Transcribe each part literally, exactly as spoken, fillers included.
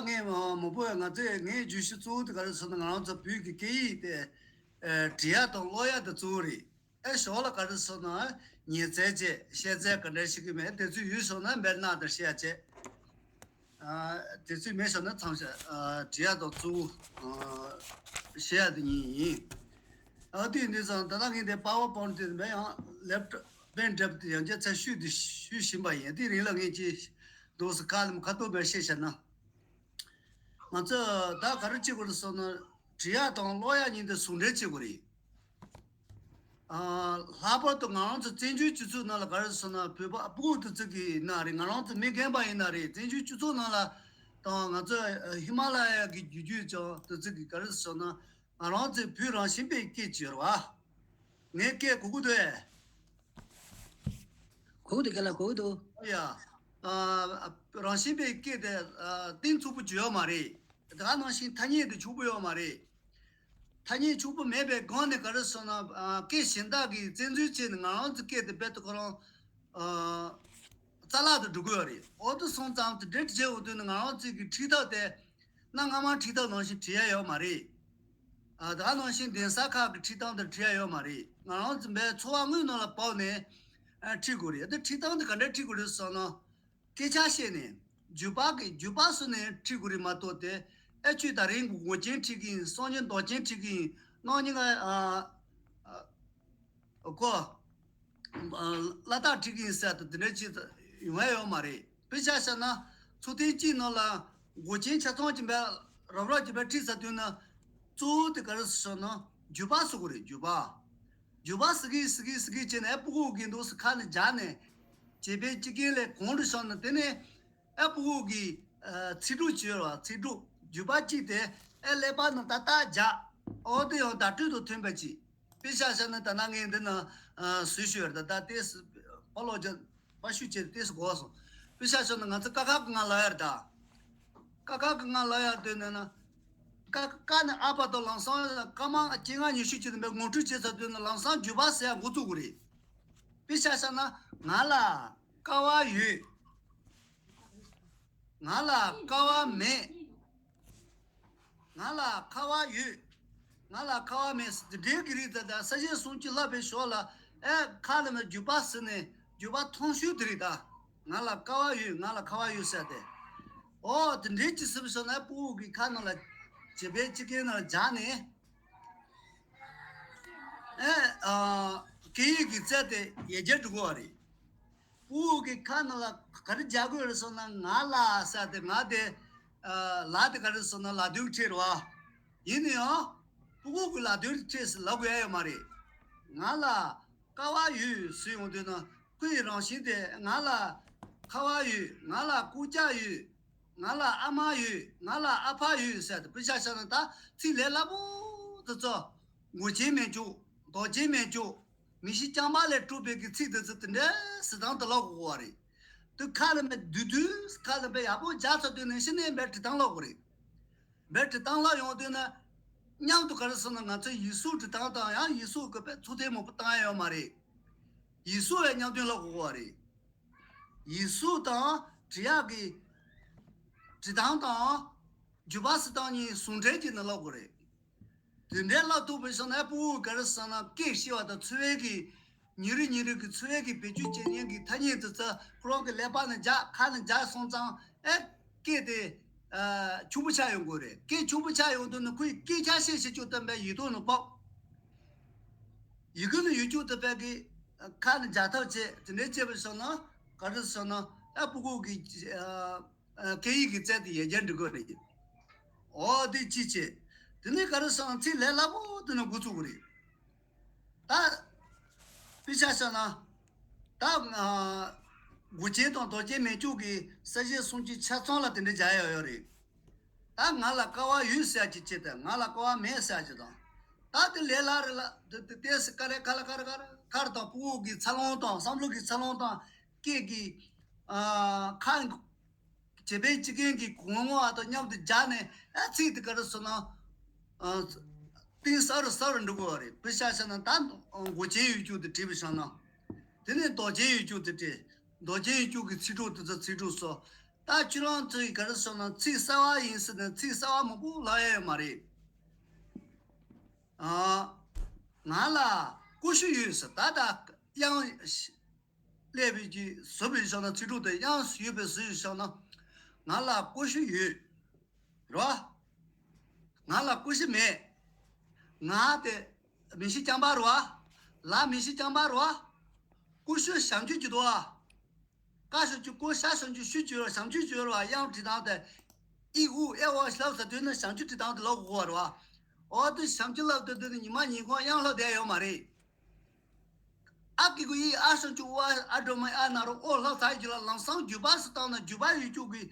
ངས་མ་མང་པོ་ང་ཚོས་ངའི་བརྗོད་གཞི་གཙོ་བོ་དེ་ག་རེ་ཟེར་ན། ང་རང་ཚོ་བོད་ཀྱི་སྐད་ཡིག་དེ་ཨ་འབྲི་ཡ་དང་ཀློག་ཡ་དེ་གཙོ་བོ་རེད། ཨེ་ཞོར་ལ་ག་རེ་ཟེར་ན་ཉན་ཚད་བྱས། བཤད་ཚད་ག་འདྲ་ཞིག་གི་མེད་དེ་ཚོ་ཡོད་སོང་ན་འབེལ་གནང་དང་བཤད་ཡ་བྱས། ཨ་དེ་ཚོ་མེད་སོང་ན་མཚམས་བཞག་ཨ་འབྲི་ཡ་དང་གཙོ་བོ་ཨ་བཤད་ཡ་དེ་གཉིས་ཡིན། ཨ་དེ་ཡིན་དུས་ཙང་ད་ལྟ་ངས་འདི་པ་ཝར་པོན་ཊི་དེ་འབེལ་ཡང་ལེབ་ཊོབ་པེན་ཌྲེབ་དེ་ཡང་བསྐྱར་ཚར་ཞུས་དེ་ཞུས་བཞིན་པ་ཡིན། དེ་རིང་ལ་ངས་ཅི་འདུག་སེ་ཁ་ལམ་ཁ་ཐོག་འབེལ་བཤད་བྱས་ན། ང་ཚོས་ད་ག་རེ་བྱེད་དགོས་རེད་ཟེར་ན། འབྲི་ཡག་དང་ཀློག་ཡག་གཉིས་དེ་ཟུང་འབྲེལ་བྱེད་དགོས་རེད། ཨ་ལྷག་པར་དུ་ང་རང་ཚོ་བཙན་བྱོལ་སྤྱི་ཚོགས་ནང་ལ་ག་རེ་ཟེར་ན། བོད་པ་སྤུ་གུ་དེ་ཚོ་གི་ཡིན་ན་རེད། ང་རང་ཚོ་མི་རྒན་པ་ཡིན་ན་རེད། བཙན་བྱོལ་སྤྱི་ཚོགས་ནང་ལ་དང་ང་ཚོ་ཨ་ཧི་མ་ལ་ཡ་གི་རྒྱུད་རྒྱུད་ཀྱང་དེ་ཚོ་གི་ག་རེ་ཟེར་ན། ང་རང་ཚོའི་བོད་རང་བཞིན་པའི་སྐད་ཅིག་ཡོད་རེད་བ། ངའི་སྐད་གོ་གི་འདུག་ཨེ། གོ་གི་འདུག་རྒན་ལགས། གོ་གི་འདུག་ཨ་ཡ། ཨ་རང་བཞིན་པའི་སྐད་དེ་ཨ་གཏིང་ཚུགས་པོ་ཅིག་ཡོད་མ་རེད། དེ་ག་ནང་བཞིན་ཐ་སྙད་དེ་ཕྱུག་པོ་ཡོད་མ་རེད། ཐ་སྙད་ཕྱུག་པོ་མེད་པའི་སྒང་ནས་ག་རེ་ཟེར་ན། ཨ་སྐད་གཞན་དག་གིས་བཙན་འཛུལ་བྱས་ནས་ང་རང་ཚོའི་སྐད་དེ་རྦད་དེ་ཁོ་རང་ཨ་རྩ་བརླག་ཏུ་འགྲོ་གི་ཡོད་རེད། འོ་དེ་སོང་ཙང་དེ་འདྲ་བྱས་འོང་དུས་ནས་ང་རང་ཚོའི་གི་ཁྲིད་ཐབས་དེ་གནའ་སྔ་མ་ཁྲིད་ཐབས་ནང་བཞིན་བྲིས་ཡ་ཡོད་མ་རེད། ཨ་ད་ག་ནང་བཞིན་གདན་ས་ཁག་གི་ཁྲིད་སྟངས་དེར་བྲིས་ཡ་ཡོད་མ་རེད། ང་རང་ཚོ་འབའི་འཚོ་བ་དངོས་ནང་ལ་བབས་ནས་ཨ་ཁྲིད་དགོས་རེད། ཨ་ད་ཁྲིད་སྟངས་དེ་ག་འདྲ་ཁྲིད་དགོས་རེད་ཟེར་ན། སྐད་ཆ་བཤད་ནས་བརྗོད་པ་གི་བརྗོད་པ་བཟོས་ནས་ཁྲིད་དགོས་རེད་མ་གཏོགས་དེ། ཨེ་ཁྱོད་ད་རིང་གི་མགོ་ཅན་ཁྲིད་ཀྱི་ཡིན། སང་ཉིན་རྡོ་ཅན་ཁྲིད་ཀྱི་ཡིན། གནངས་ཉིན་ང་ཨ་ཨ་ཨ་ཁོ་ཨ་བླ་རྟགས་ཁྲིད་ཀྱི་ཡིན་ཟེར་དེ་དེ་འདྲ་ཅིག་ཡོང་ཡ་ཡོད་མ་རེད། དཔེ་ཆ་བཞག་ན་ཚོགས་ཐེངས་གཅིག་ནང་ལ་མགོ་ཅན་ཆ་ཚང་གཅིག་འབའི་རོབ་རོབ་ཅིག་འབའི་ཁྲིད་ཟེར་དུས་ན། གཙོ་བོ་དེ་ག་རེ་ཟེར་ན་བརྗོད་པ་ཟེར་དགོས་རེད། བརྗོད་པ། བརྗོད་པ་ཟེར་གི་ཟེར་གི་ཟེར་གི་བྱས་ནས་ཨེ་སྤུ་གུ་གི་འདུག་སེ་ཁ་ནས་སྦྱར་ནས་བྱེད་པའི་སྤྱི་རྒན་ལས་གོང་དུ་བྱུང་ན། དེ་ནས་ཨེ་སྤུ་གུ་གི་ཨ་ཚིག་གྲུབ་བྱོས་ར། ཚིག་གྲུབ་བརྗོད་པ་གཅིག་དེ་ཨེ་ཀླད་པ་ནང་ཏག་ཏག་སྦྱར། འོ་དེ་ཡང་བརྡ་སྤྲོད་དང་མཐུན་པ་ཅིག་དཔེ་ཆ་བཞག་ན་ད་ནང་ངས་འདི་ན་ཨ་བཟོས་ཤོད་ར། ད་ད་ཏེས་པ་ལོ་ཇ་པ་ཤུ་ཅེ་ཏེས་གོ་སོང་། དཔེ་ཆ་བཞག་ན་ང་ཚོ་ཀ་ཁ་གི་ང་ལ་ཡར་ད། ཀ་ཁ་གི་ང་ལ་ཡར་དོན་ན་ན། ཀ་ཀ་ནི་ཨ་པ་དོ་ལམ་སང་ཀ་མ་ཅི་ང་ཉི་ཤུ་ཅི་དུ་མེད་ངོ་སྤྲོད་བྱེད་ས་དོན་ན་ལམ་སང་བརྗོད་པ་ཟེར་ཡ་འགོ་བཙུགས་དགོས་རེད། དཔེ་ཆ་བཞག་ན་ང་ལ་ཀ་བ་ཡོད། ང་ལ་ཀ་བ་མེད། ང་ལ་ཁ་བ་ཡོད། ང་ལ་ཁ་བ་མེད་ཟེར་དེ་འདྲའི་གི་རིགས་དེ་དག་ས་བཅད་སུམ་ཅུ་ལྷག་པའི་ཞོར་ལ་ཨེ་ཁ་ལ་མ་བརྗོད་པ་ཟེར་ནས་བརྗོད་པ་ཐོང་ཤུལ་དེ་རིགས་དག་ང་ལ་ཀ་བ་ཡོད། ང་ལ་ཁ་བ་ཡོད་ཟེར་ཏེ། ཨོ་དེ་འདྲའི་ཅི་ཟེར་བ་ཟེར་ན་ཨེ་སྤུ་གུ་གི་ཁ་ནང་ལ་བྱེད་པའི་སྤྱི་སྐད་ནང་ལ་སྦྱར་ནས། ཨེ་ཨ་སྐད་ཡིག་གི་རྩལ་དེ་ཡར་རྒྱས་འགྲོ་གི་ཡོད་རེད། སྤུ་གུ་གི་ཁ་ནང་ལ་ག་རེ་རྒྱག་དགོས་རེད་ཟེར་ན། ང་ལ་ཟེར་ཏེ་ང་དེ་ཨ་ལ་དེ་ག་རེ་ཟེར་ན་ལ་དོན་ཁྲིད་རེད་བ། ཡིན་ན་ཡང་སྤུ་གུ་གི་ལ་དོན་ཁྲིད་ཟེར་ལབ་དགོས་ཡ་ཡོད་མ་རེད། ང་ལ་ཀ་བ་ཡོད་ཟེར་ཡོང་དུས་ན་ཁོ་ཡི་རང་བཞིན་དེ་ང་ལ་ཁ་བ་ཡོད། ང་ལ་ཀུ་ཅག་ཡོད། ང་ལ་ཨ་མ་ཡོད། ང་ལ་ཨ་ཕ་ཡོད་ཟེར་ཏེ། དཔེ་ཆ་བཞག་ན་ད་ཚིག་ལས་སླ་པོ་དེ་ཚོ་མགོ་ཅན་མན་ཆོག་མདོག་ཅན་མན་ཆོག་མི་གཤིས་རྐྱང་པ་ལས་གྲུབ་པའི་གི་ཚིག་དེ་ཚོ་དེ་འདྲའི་ཟེར་སྟངས་དེ་ལོག་དགོས་པ་རེད། དེ་ཁ་ལ་མེད་དུས་དུས་ཁ་ལ་མེད་ཡག་པོ་རྒྱག་ཚར་དུས་ནས་གཞི་ནས་མེད་འབྲི་སྟངས་ལོག་དགོས་རེད། མེད་འབྲི་སྟངས་ལོག་ཡོང་དུས་ན་མཉམ་དུ་ག་རེ་ཟེར་ན་ང་ཚོ་ཡིག་གཟུགས་འབྲི་སྟངས་དང་ཡང་ཡིག་གཟུགས་གི་པའི་ཚུལ་ལྡན་མང་པོ་བཏང་ཡ་ཡོད་མ་རེད། ཡིག་གཟུགས་བའི་མཉམ་དུ་ལོག་དགོས་པ་རེད། ཡིག་གཟུགས་དང་འབྲི་ཡག་གི་འབྲི་སྟངས་དང་བརྗོད་པ་ཟེར་སྟངས་གཉིས་ཟུང་འབྲེལ་གྱིས་ནི་ལོག་དགོས་རེད། དེ་འདྲའི་ལབ་ཐུབ་པའི་ཕྱིར་ན་ཨེ་སྤུ་གུ་ག་རེ་ཟེར་ན་སྐད་ཤེས་པ་དང་འཚོ་བའི་གི་ཉིན་རེ་ཉིན་རེ་གི་འཚོ་བའི་གི་བེད་སྤྱོད་བྱེད་མཁན་གྱི་ཐ་སྙད་དེ་ཚོ་ཁོ་རང་གི་ཀླད་པ་ནས་འཇགས་ཁ་ནས་འཇགས་སོང་ཙང་ཨེ་སྐད་དེ་ཨ་ཕྱུག་པོ་ཆགས་ཡོང་དགོས་རེད། སྐད་ཕྱུག་པོ་ཆགས་ཡོང་དུས་ནི་ཁོའི་སྐད་ཆ་བཤད་བཤད་ཆོག་བསྟན་པའི་ཡིག་ཐོག་ནས་ཕབ། ཡི་གེ་ནི་ཡོད་རྒྱུ་དེ་དཔེ་གི་ཁ་ནས་འཇགས་ཐབས་བྱེད། དེ་འདྲའི་བྱས་པ་སོང་ན་ག་རེ་སོང་ན་ཨ་སྤུ་གུ་གི་ཨ་ཨ་སྐད་ཡིག་གི་རྩལ་དེ་ཡར་རྒྱས་འགྲོ་གི་རེད། འོ་དེ་ཅི་བྱེད། དེ་ནས་ག་རེ་སོང་ཚིག་ལས་སླ་པོ་དེ་ནས་འགོ་ཚུགས་གི་རེད། ད་དཔེ་ཆ་བཞག་ན་ད་ཨ་མགོ་ཅན་དང་མདོག་ཅན་མན་ཆོག་གི་ས་བཅད་སུམ་ཅུ་ཆ་ཚང་ལ་དེ་འདྲ་སྦྱར་ཡག་ཡོད་རེད། ད་ང་ལ་ཀ་བ་ཡོད་ཟེར་གྱི་ཅི་དང་ང་ལ་ཀ་བ་མེད་ཟེར་གྱི་དང་། ད་དེ་ལས་སླ་རེད་ལ། དེ་དེ་ཏེས་ཀ་རེ་ཁ་ལ་ཀ་རེ་ཀ་རེ་ཁ་རེ་དང་སྤུ་གུ་གི་འཚར་ལོངས་དང་བསམ་བློ་གི་འཚར་ལོངས་དང་སྐད་ཀྱི་ཨ་ཁ་བྱེད་པའི་སྤྱི་རྒན་གྱི་གོང་ངོ་བ་དང་མཉམ་དུ་སྦྱར་ནས་ཨ་ཚིག་དེ་ག་རེ་ཟེར་ན་ཨ་གཏིང་ཟབ་རུ་ཟབ་རུ་འགྲོ་དགོས་པ་རེད། དཔེ་ཆ་བཞག་ན་ད་མགོ་ཅན་ཡོད་རྒྱུ་དེ་བྲིས་པ་བཞག་ན། དེ་ནས་མདོག་ཅན་ཡོད་རྒྱུ་དེ་བྲིས། མདོག་ཅན་ཡོད་རྒྱུ་གི་ཚིག་གྲོགས་དེ་ཚོ་ཚིག་གྲོགས་སོ། ད་ ད་ཁྱོད་རང་ཚོས་ག་རེ་ཟེར་ན་ཚིག་གསར་བ་ཡིན་ཟེར་ནས་ཚིག་གསར་བ་མང་པོ་ལབ་ཡ་ཡོད་མ་རེད། ཨ། ང་ལ་ཀུ་ཤུ་ཡོད་ཟེར། ད་ད་དབྱངས་སླེབས་པའི་གི་བཟོ་པའི་ཤོག་ན་ཚིག་གྲོགས་དེ་དབྱངས་ཡོད་པའི་བཟོ་ཡི་ཤོག་ན། ང་ལ་ཀུ་ཤུ་ཡོད། རོ། ང་ལ་ཀུ་ཤུ་མེད། ང་དེ་མི་ཤི་རྐྱང་པ་རོ། ལ་མི་ཤི་རྐྱང་པ་རོ། ཀུ་ཤུ་བྱང་ཆུབ་ཀྱི་དོ། ཀ་ཞབས་ཀྱུ་ཀུ། ཤ་ཞབས་ཀྱུ་ཤུ་གྱུར་བ། བྱང་ཆུབ་གྱུར་བ་དབྱངས་བྲིས་སྟངས་དེ། ཨི་ཨུ་ཨེ་ཨོ་ལབ་ཟེར་དུས་ནི་བྱང་ཆུབ་བྲིས་སྟངས་དེ་ལབ་དགོས་པ་རེད་བ། འོ་དེ་བྱང་ཆུབ་ལབ་དུས་དེ་ནི་ཉི་མ་ཉིན་གུང་དབྱངས་ལབ་བསྡད་ཡོད་མ་རེད། ཨ་ཀི་གུ་ཨི། ཨ་ཞབས་ཀྱུ་ཨོ། ཨ་འགྲོ་མ་ཨ་ན་རོ་ཨོ་ལབ་ཚར་རྗེས་ལ་ལམ་སང་བརྗོད་པ་ཟེར་སྟངས་ན་བརྗོད་པ་ཡོད་རྒྱུ་གི།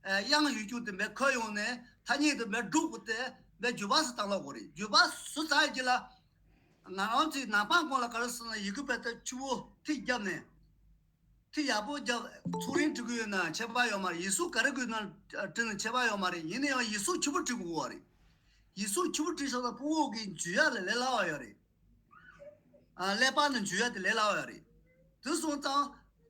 ཨ། དབྱངས་ཡོད་རྒྱུ་དེ་མེད་ཁོ་ཡོང་ནས་ཐ་སྙད་དེ་མེད་སྒྲུབ་དགོས་དེ་མེད་བརྗོད་པ་ཟེར་སྟངས་ལབ་དགོས་རེད། བརྗོད་པ་ཟེར་ཚར་རྗེས་ལ། ང་རང་ཚོའི་ནང་པ་ཀུན་ལ་ག་རེ་ཟེར་ན་ཡི་གེ་དཔེ་ལྟ་ཆུ་བོ་ཐིག་བརྒྱབ་ནས། ཐིག་ཡག་པོ་བརྒྱབ། ཚུགས་རིང་བྲི་གི་ཡོད་ན་ཁྱད་པར་ཡོད་མ་རེད། ཡིག་གཟུགས་ག་རེ་གི་ནང་བྲིས་ན་ཁྱད་པར་ཡོད་མ་རེད། ཡིན་ན་ཡང་ཡིག་གཟུགས་ཆེན་པོ་བྲི་དགོས་པ་རེད། ཡིག་གཟུགས་ཆེན་པོ་བྲིས་སོང་ན་ཕྲུ་གུ་གིས་འཇུ་ཡག་ལ་ལས་སླ་བ་ཡོད་རེད། ཨ། ཀླད་པ་ནང་འཇུ་ཡག་དེ་ལས་སླ་བ་ཡོད་རེད། དེ་སོང་ཙང་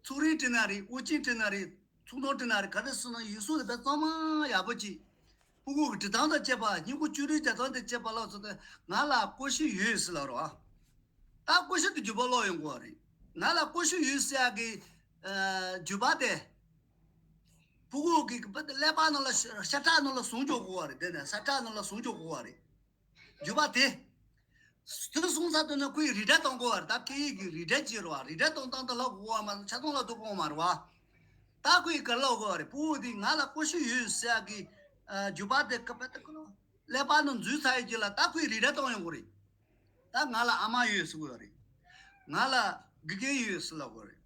ཚུགས་རིང་བྲིས་ན་རེད། དབུ་ཅན་བྲིས་ན་རེད། ཚུགས་ཐུང་བྲིས་ན་རེད། ག་རེ་ཟེར་ན་ཡིག་གཟུགས་དེ་དཔེ་གཙང་མ་ཡག་པོ་ཅིག་ཕྲུ་གུ་གི་འབྲི་སྟངས་དང་བཅས་པ། སྙིང་ཁུང་བཅུ་དྲུག་རྒྱག་སྟངས་དང་བཅས་པ་ལ་སོགས་ཏེ། ང་ལ་ཀུ་ཤུ་ཡོད་ཟེར་ལབ་རོགས། ད་ཀུ་ཤུ་དེ་བརྗོད་པ་ཀློག་ཡོང་དགོས་པ་རེད། ང་ལ་ཀུ་ཤུ་ཡོད་ཟེར་ཡག་གི། ཨ། བརྗོད་པ་དེ། ཕྲུ་གུ་གི་ཀླད་པ་ནང་ལ། ཤ་ཤ་ཁྲག་ནང་ལ་ཟུང་འཇུག་དགོས་པ་རེད། དེ་ནས་ཤ་ཁྲག་ནང་ལ་ཟུང་འཇུག་དགོས་པ་རེད། བརྗོད་པ་དེ། དེ་སོང་ཙང་དེ་ནས་ཁོས་རིགས་འགྲེ་གཏོང་དགོས་པ་རེད། ད་སྐད་ཡིག་གི་རིགས་འགྲེ་བྱེད་རོགས། རིགས་འགྲེ་གཏོང་སྟངས་དེ་ལབ་དགོས་པ་མ་གཏོགས་ཆ་ཚང་ལབ་ཐུབ་ཀྱི་ཡོད་མ་རེད་བ། ད་ཁོས་ག་རེ་ལབ་དགོས་པ་རེད། ཕྲུ་གུ་དེས་ང་ལ་ཀུ་ཤུ་ཡོད་ཟེར་ཡག་གི། ཨ། བརྗོད་པ་དེ་ཀ་པ་ཏི་ཀ་ལོ། ཀླད་པ་ནང་འཛུལ་ཚར་ཡག་གི་ལ་ད་ཁོས་རིགས་འགྲེ་གཏོང་ཡོང་གི་རེད། ད་ང་ལ་ཨ་མ་ཡོད་ཟེར་དགོས་པ་རེད། ང་ལ་དགེ་རྒན་ཡོད་ཟེར་ལབ་དགོས་རེད།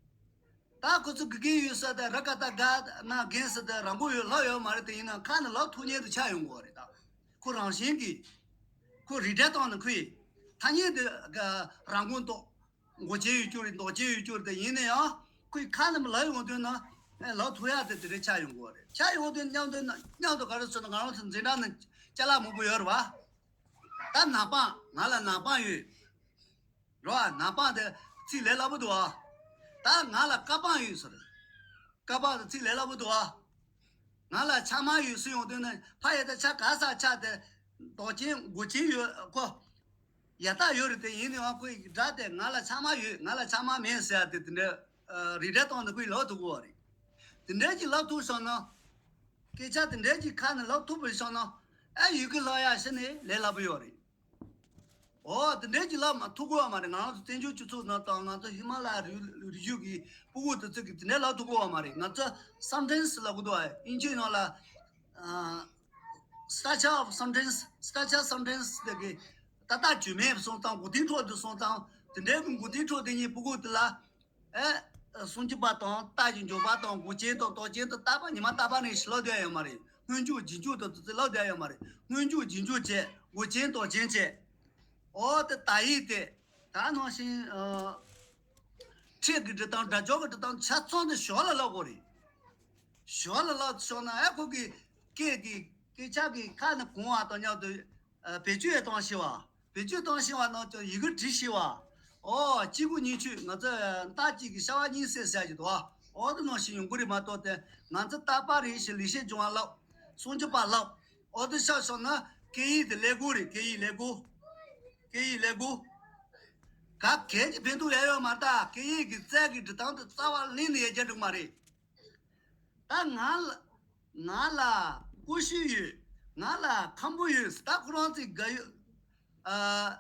ད་ཁོ་ཚོ་དགེ་རྒན་ཡོད་ཟེར་དེ། ར་ཀ་ཏ་ག་ན་རྒན་ཟེར་དེ་རང་མགོ་ཡོད་ལབ་ཡོད་མ་རེད། དེ་ཡིན་ན་ཁ་ནས་ལབ་ཐུབ་མཁན་དེ་ཆགས་ཡོང་དགོས་པ་རེད། ད་ཁོ་རང་བཞིན་གྱིས། ཁོ་རིགས་འགྲེ་བཏང་ནས་ཁོའི་ཐ་སྙད་དེ་རང་མགོ་འདོགས། མགོ་ཅན་ཡོད་རྒྱུ་རེད། འདོགས་ཅན་ཡོད་རྒྱུ་རེད། དེ་ཡིན་ན་ཡང་ཁོའི་ཁ་ནས་ལབ་ཡོང་དུས་ན་ལབ་ཐུབ་ཡག་དེ་དེ་འདྲ་ཆགས་ཡོང་དགོས་པ་རེད། ཆགས་ཡོང་དུས་མཉམ་དུ་མཉམ་དུ་ག་རེ་ཟེར་ན་ང་རང་ཚོ་འཛིན་གྲྭ་ནང་ཅ་ལག་མང་པོ་ཡོད་རེད་བ། ད་ནག་པང་། ང་ལ་ནག་པང་ཡོད། རོ། ཨ། ནག་པང་དེ་ཚིག་ལས་སླ་པོ་འདུག་ཨ། ད་ང་ལ་ཀ་པང་ཡོད་ཟེར། ཀ་པང་དེ་ཚིག་ལས་སླ་པོ་འདུག་ཨ། ང་ལ་ཆང་མ་ཡོད་ཟེར་ཡོང་དུས་ནི་ཕ་ཡ་ད་ཆ་ག་ས་ཆ་དེ་འདོགས་ཅན་མགོ་ཅན་ཡོད་ཁོ། ཡ་ད་ཡོད་རེད། དེ་ཡིན་ནའང་ཁོའི་སྒྲ་དེ་ང་ལ་ཆང་མ་ཡོད། ང་ལ་ཆང་མ་མེད་ཟེར་ཡག་དེ་དེ་འདྲ། ཨ། རིགས་འགྲེ་བཏང་ནས་ཁོས་ལབ་ཐུབ་ཀྱི་ཡོད་རེད། དེ་འདྲ་ཅིག་ལབ་ཐུབ་སོང་ན། སྐད་ཆ་དེ་འདྲ་ཅིག་ཁ་ནས་ལབ་ཐུབ་པ་སོང་ན། ཨ། ཡི་གེ་ལབ་ཡག་ཕྱིར་ནས་ལས་སླ་པོ་ཡོད་རེད། འོ། དེ་འདྲ་ཅིག་ལབ་མ་ཐུབ་ཀྱི་ཡོད་མ་རེད། ང་རང་ཚོ་བཙན་བྱོལ་སྤྱི་ཚོགས་ནང་དང་ང་ཚོ་ཧི་མ་ལ་ཡ་རི་རི་རྒྱུད་ཀྱི་ཕྲུ་གུ་དེ་ཚོ་གིས་དེ་འདྲ་ལབ་ཐུབ་ཀྱི་ཡོད་མ་རེད། ང་ཚོ་སམ་ཊེམ་སི་ལབ་ཀྱི་འདུག་ཨ། དབྱིན་ཇིའི་ནང་ལ། ཨ། Stature of sentence, stature sentence དེ་གི་ཏག་ཏག་བརྗོད་མེད་སོང་ཙང་། མགོ་རྟིང་སྒྲོག་དེ་སོང་ཙང་། དེ་འདྲའི་གི་མགོ་རྟིང་སྒྲོག་དེ་གཉིས་ཕྲུ་གུ་དེ་ལ། ཨེ། སུམ་ཅུ་པ་དང་རྟགས་ཀྱི་འཇུག་པ་དང་མགོ་ཅན་དང་འདོགས་ཅན་དང་རྟག་པ་ཉི་མ་རྟག་པ་ནས་ཞིག་ལབ་བསྡད་ཡོད་མ་རེད། སྔོན་འཇུག་རྗེས་འཇུག་དང་དེ་ཚོ་ལབ་བསྡད་ཡོད་མ་རེད། སྔོན་འཇུག་རྗེས་འཇུག་བྱས། མགོ་ཅན་འདོགས་ཅན་བྱས། འོ་དེ་དག་ཡིག་དེ། ད་ནང་བཞིན། ཨ། ཕྲད་ཀྱི་འབྲི་སྟངས། སྒྲ་སྦྱོར་གྱི་འབྲི་སྟངས་ཆ་ཚང་དེ་ཞོར་ལ་ལབ་དགོས་རེད། ཞོར་ལ་ལབ་ཤོར་ན། ཨེ། ཁོ་གི་སྐད་ཀྱི་སྐད་ཆ་གི་ཁ་ནས་གོང་བ་དང་མཉམ་དུ། ཨ། བེད་སྤྱོད་ཡང་གཏོང་ཤེས་པ། བེད་སྤྱོད་གཏོང་ཤེས་པ་ནང་བཞིན་ཡི་གེ་འབྲི་ཤེས་པ། ཨོ། གཅིག་པུ་གཉིས་མཆོད། ང་ཚོ་རྟགས་གཅིག་གི་བྱ་བ་གཉིས་བསྲེས་ཟེར་གྱི་འདུག་ཨ། ཨོ་དེ་ནང་བཞིན་ཡོང་གི་རེད་མ་གཏོགས། དེ་ང་ཚོ་རྟག་པ་རེད་ཞེས་ལེགས་བཤད་ལྗོན་དབང་ལབ། སུམ་ཅུ་པ་ལབ། ཨོ་དེ་ཆགས་སོང་ན་སྐད་ཡིག་དེ་ཀླད་ཀོར་རེད། སྐད་ཡིག་ཀླད་ཀོར། སྐད་ཡིག་ཀླད་ཀོར། ག་གལ་གྱི་ཕན་ཐོགས་ཡོད་ཡོད་མ་རེད། ད་སྐད་ཡིག་གི་རྩལ་གྱི་འབྲི་སྟངས་དེ་རྩ་བ་ལེན་ནས་ཡར་རྒྱས་འགྲོ་གི་མ་རེད། ད་ང་ལ། ང་ལ་ཀུ་ཤུ་ཡོད། ང་ལ་ཁམ་བུ་ཡོད། ད་ཁོ་རང་ཚོས་ག་ཡོད། ཨ།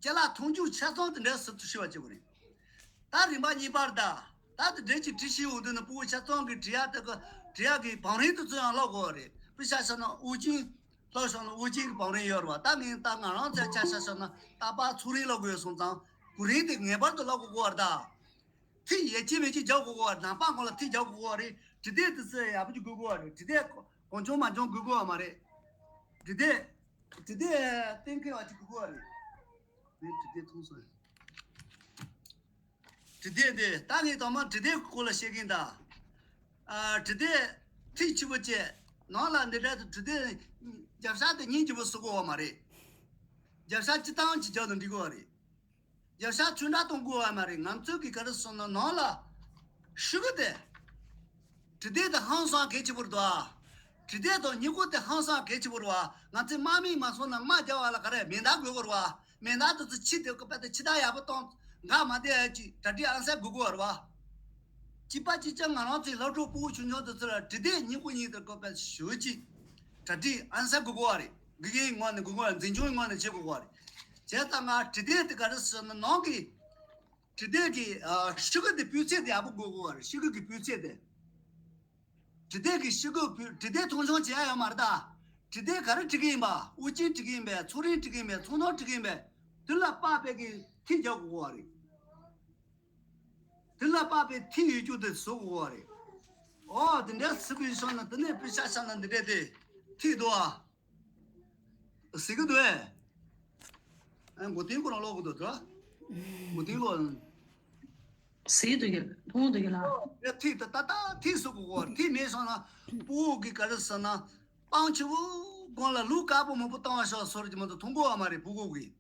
ཅ་ལག་མཐོང་རྒྱུ་ཆ་ཚང་དེ་འདྲ་ཟུར་དུ་ཤེས་པ་བྱེད་དགོས་རེད། ད་རིམ་པ་གཉིས་པར་ད། ད་དེ་འདྲ་ཅིག་འབྲི་ཤེས་འོང་དུས་ནི་ཕྲུ་གུ་ཆ་ཚང་གི་འབྲི་ཡག་དེ་གི་འབྲི་ཡག་གི་བང་རིམ་དེ་ཚོ་ཡང་ཀློག་དགོས་རེད། དཔེ་ཆ་བཞག་ན་དབུ་ཅན། ཀློག་བཞག་ན་དབུ་ཅན་གྱི་བང་རིམ་ཡོད་རེད་བ། ད་ངས་ད་ང་རང་ཚོའི་ཆ་བཞག་བཞག་ན་རྟག་པར་ཚུགས་རིང་ཀློག་དགོས་སོང་ཙང་། གོ་རིམ་དེ་ངེས་པར་དུ་ཀློག་དགོས་རེད་ད། ཐིག་ཡ་གཅིག་མ་གཅིག་རྒྱག་དགོས་ཀྱི་ཡོད་རེད། ནང་པ་ཁོ་ལ་ཐིག་རྒྱག་དགོས་ཀྱི་ཡོད་རེད། འབྲི་དེབ་དེ་ཚོ་ཡག་པོ་ཅིག་དགོས་ཀྱི་ཡོད་རེད། འབྲི་དེབ་གང་བྱུང་མང་བྱུང་དགོས་ཀྱི་ཡོད་མ་རེད། འབྲི་དེབ། འབྲི་དེབ་གཏན་འཁེལ་བ་ཅིག་དགོས་ཀྱི་ཡོད་རེད། ངས་འབྲི་དེབ་མཐོང་སོང་། འབྲི་དེབ་འདི་ད་ངས་དང་པོ་འབྲི་དེབ་ཀྱི་སྐོར་ལ་བཤད་ཀྱི་ཡིན་ད། ཨ། འབྲི་དེབ་ཐིག་ཆེན་པོ་བཅད། ནང་ལ་འདི་འདྲ་དུ་འབྲི་དེབ། རྒྱབ་ཤ་དེ་སྙིང་རྗེ་པོ་བཟོ་དགོས་པ་མ་རེད། རྒྱབ་ཤ་སྤྱིར་བཏང་ཅིག་རྒྱག་ན་འགྲིག་གི་ཡོད་རེད། རྒྱབ་ཤ་ཆུང་དྲགས་གཏོང་དགོས་པ་མ་རེད། ང་ཚོས་གི་ག་རེ་ཟེར་ན་ནང་ལ་ཤུ་གུ་དེ། འབྲི་དེབ་དེ་ཧང་སང་གལ་ཆེ་པོ་རེད་དོ། འབྲི་དེབ་དང་སྨྱུ་གུ་དེ་ཧང་སང་གལ་ཆེ་པོ་རེད་བ། ང་ཚོས་དམག་མི་མ་སོང་ན་དམག་རྒྱག་པ་ལ་ག་རེ་མེ་མདའ་དགོས་ཀྱི་རེད་བ། མེ་མདའ་དེ་ཚོ་ཕྱི་དེ་ཀ་པ་དེ་ཕྱི་མདའ་ཡག་པོ་གཏོང་འགག་མ་བསྡད་ཡ་ཅིག་གྲ་སྒྲིག་ཨང་གསར་དགོས་ཀྱི་རེད་བ། གཅིག་པ་གཅིག་རྐྱང་ང་རང་ཚོའི་སློབ་ཕྲུག་ཕྲུ་གུ་ཆུང་ཆུང་དེ་ཚོ་ལ་འབྲི་དེབ་སྨྱུ་གུ་གཉིས་དེ་ཀ་པ་ཞུ་ཅིག་གྲ་སྒྲིག་ཨང་གསར་དགོས་ཀྱི་རེད། དགེ་རྒན་ངོས་ནས་དགོས་ཀྱི་རེད། འཛིན་སྐྱོང་ངོས་ནས་བྱེད་དགོས་ཀྱི་རེད། བྱས་ཙང་ང་འབྲི་དེབ་དེ་ག་རེ་ཟེར་ན་ནང་གི་འབྲི་དེབ་ཀྱི་ཨ་ཤོག་གུ་དེ་སྤུས་ཚད་དེ་ཡག་པོ་དགོས་ཀྱི་རེད། ཤོག་གུ་གི་སྤུས་ཚད་དེ། འབྲི་དེབ་ཀྱི་ཤོག་གུ་སྤུས། འབྲི་དེབ་མཐོང་ཆུང་བྱེད་ཡ་ཡོད་མ་རེད་ད། འབྲི་དེབ་ག་རེ་འབྲི་གི་ཡིན་པ། དབུ་ཅན་འབྲི་གི་ཡིན་པས། ཚོགས་རིང་འབྲི་གི་ཡིན་པས། ཚོགས་ནོར་འབྲི་གི་ཡིན་པས། དེ་ལ་དཔག་པའི་གི་ཐིག་རྒྱག་དགོས་ཀྱི་རེད། དེ་ལ་དཔག་པའི་ཐིག་ཡོད་རྒྱུ་དེ་བཟོ་དགོས་ཀྱི་རེད། ཨོ་དེ་འདྲ་སི་པི་ཤོག་ན་དེ་ནས་པི་ཤ་ཤ་ན་འདི་འདྲ་དེ་ཐིག་འདུག་ཨ། ཟེར་གི་འདུག་ཨེ། ཨ་མགོ་རྟིང་ཁོ་རང་ཀློག་གི་འདུག་ད། མགོ་རྟིང་ཀློག་ཟེར་འདུག་གི་མཐོང་འདུག་གི་ལ། ཨེ་ཐིག་ད་ད་ད་ཐིག་བཟོ་དགོས་ཀྱི་རེད། ཐིག་མེད་སོང་ན་ཕྲུ་གུ་གི་ག་རེ་ཟེར་ན་སྤང་ཆེ་བོ་སྒང་ལ་ལུག་དཀར་པོ་མང་པོ་བཏང་བ་ཤོག་སོར་གྱི་མ་གཏོགས་མཐོང་གི་ཡོད་མ་རེད་ཕྲུ་གུ་གི།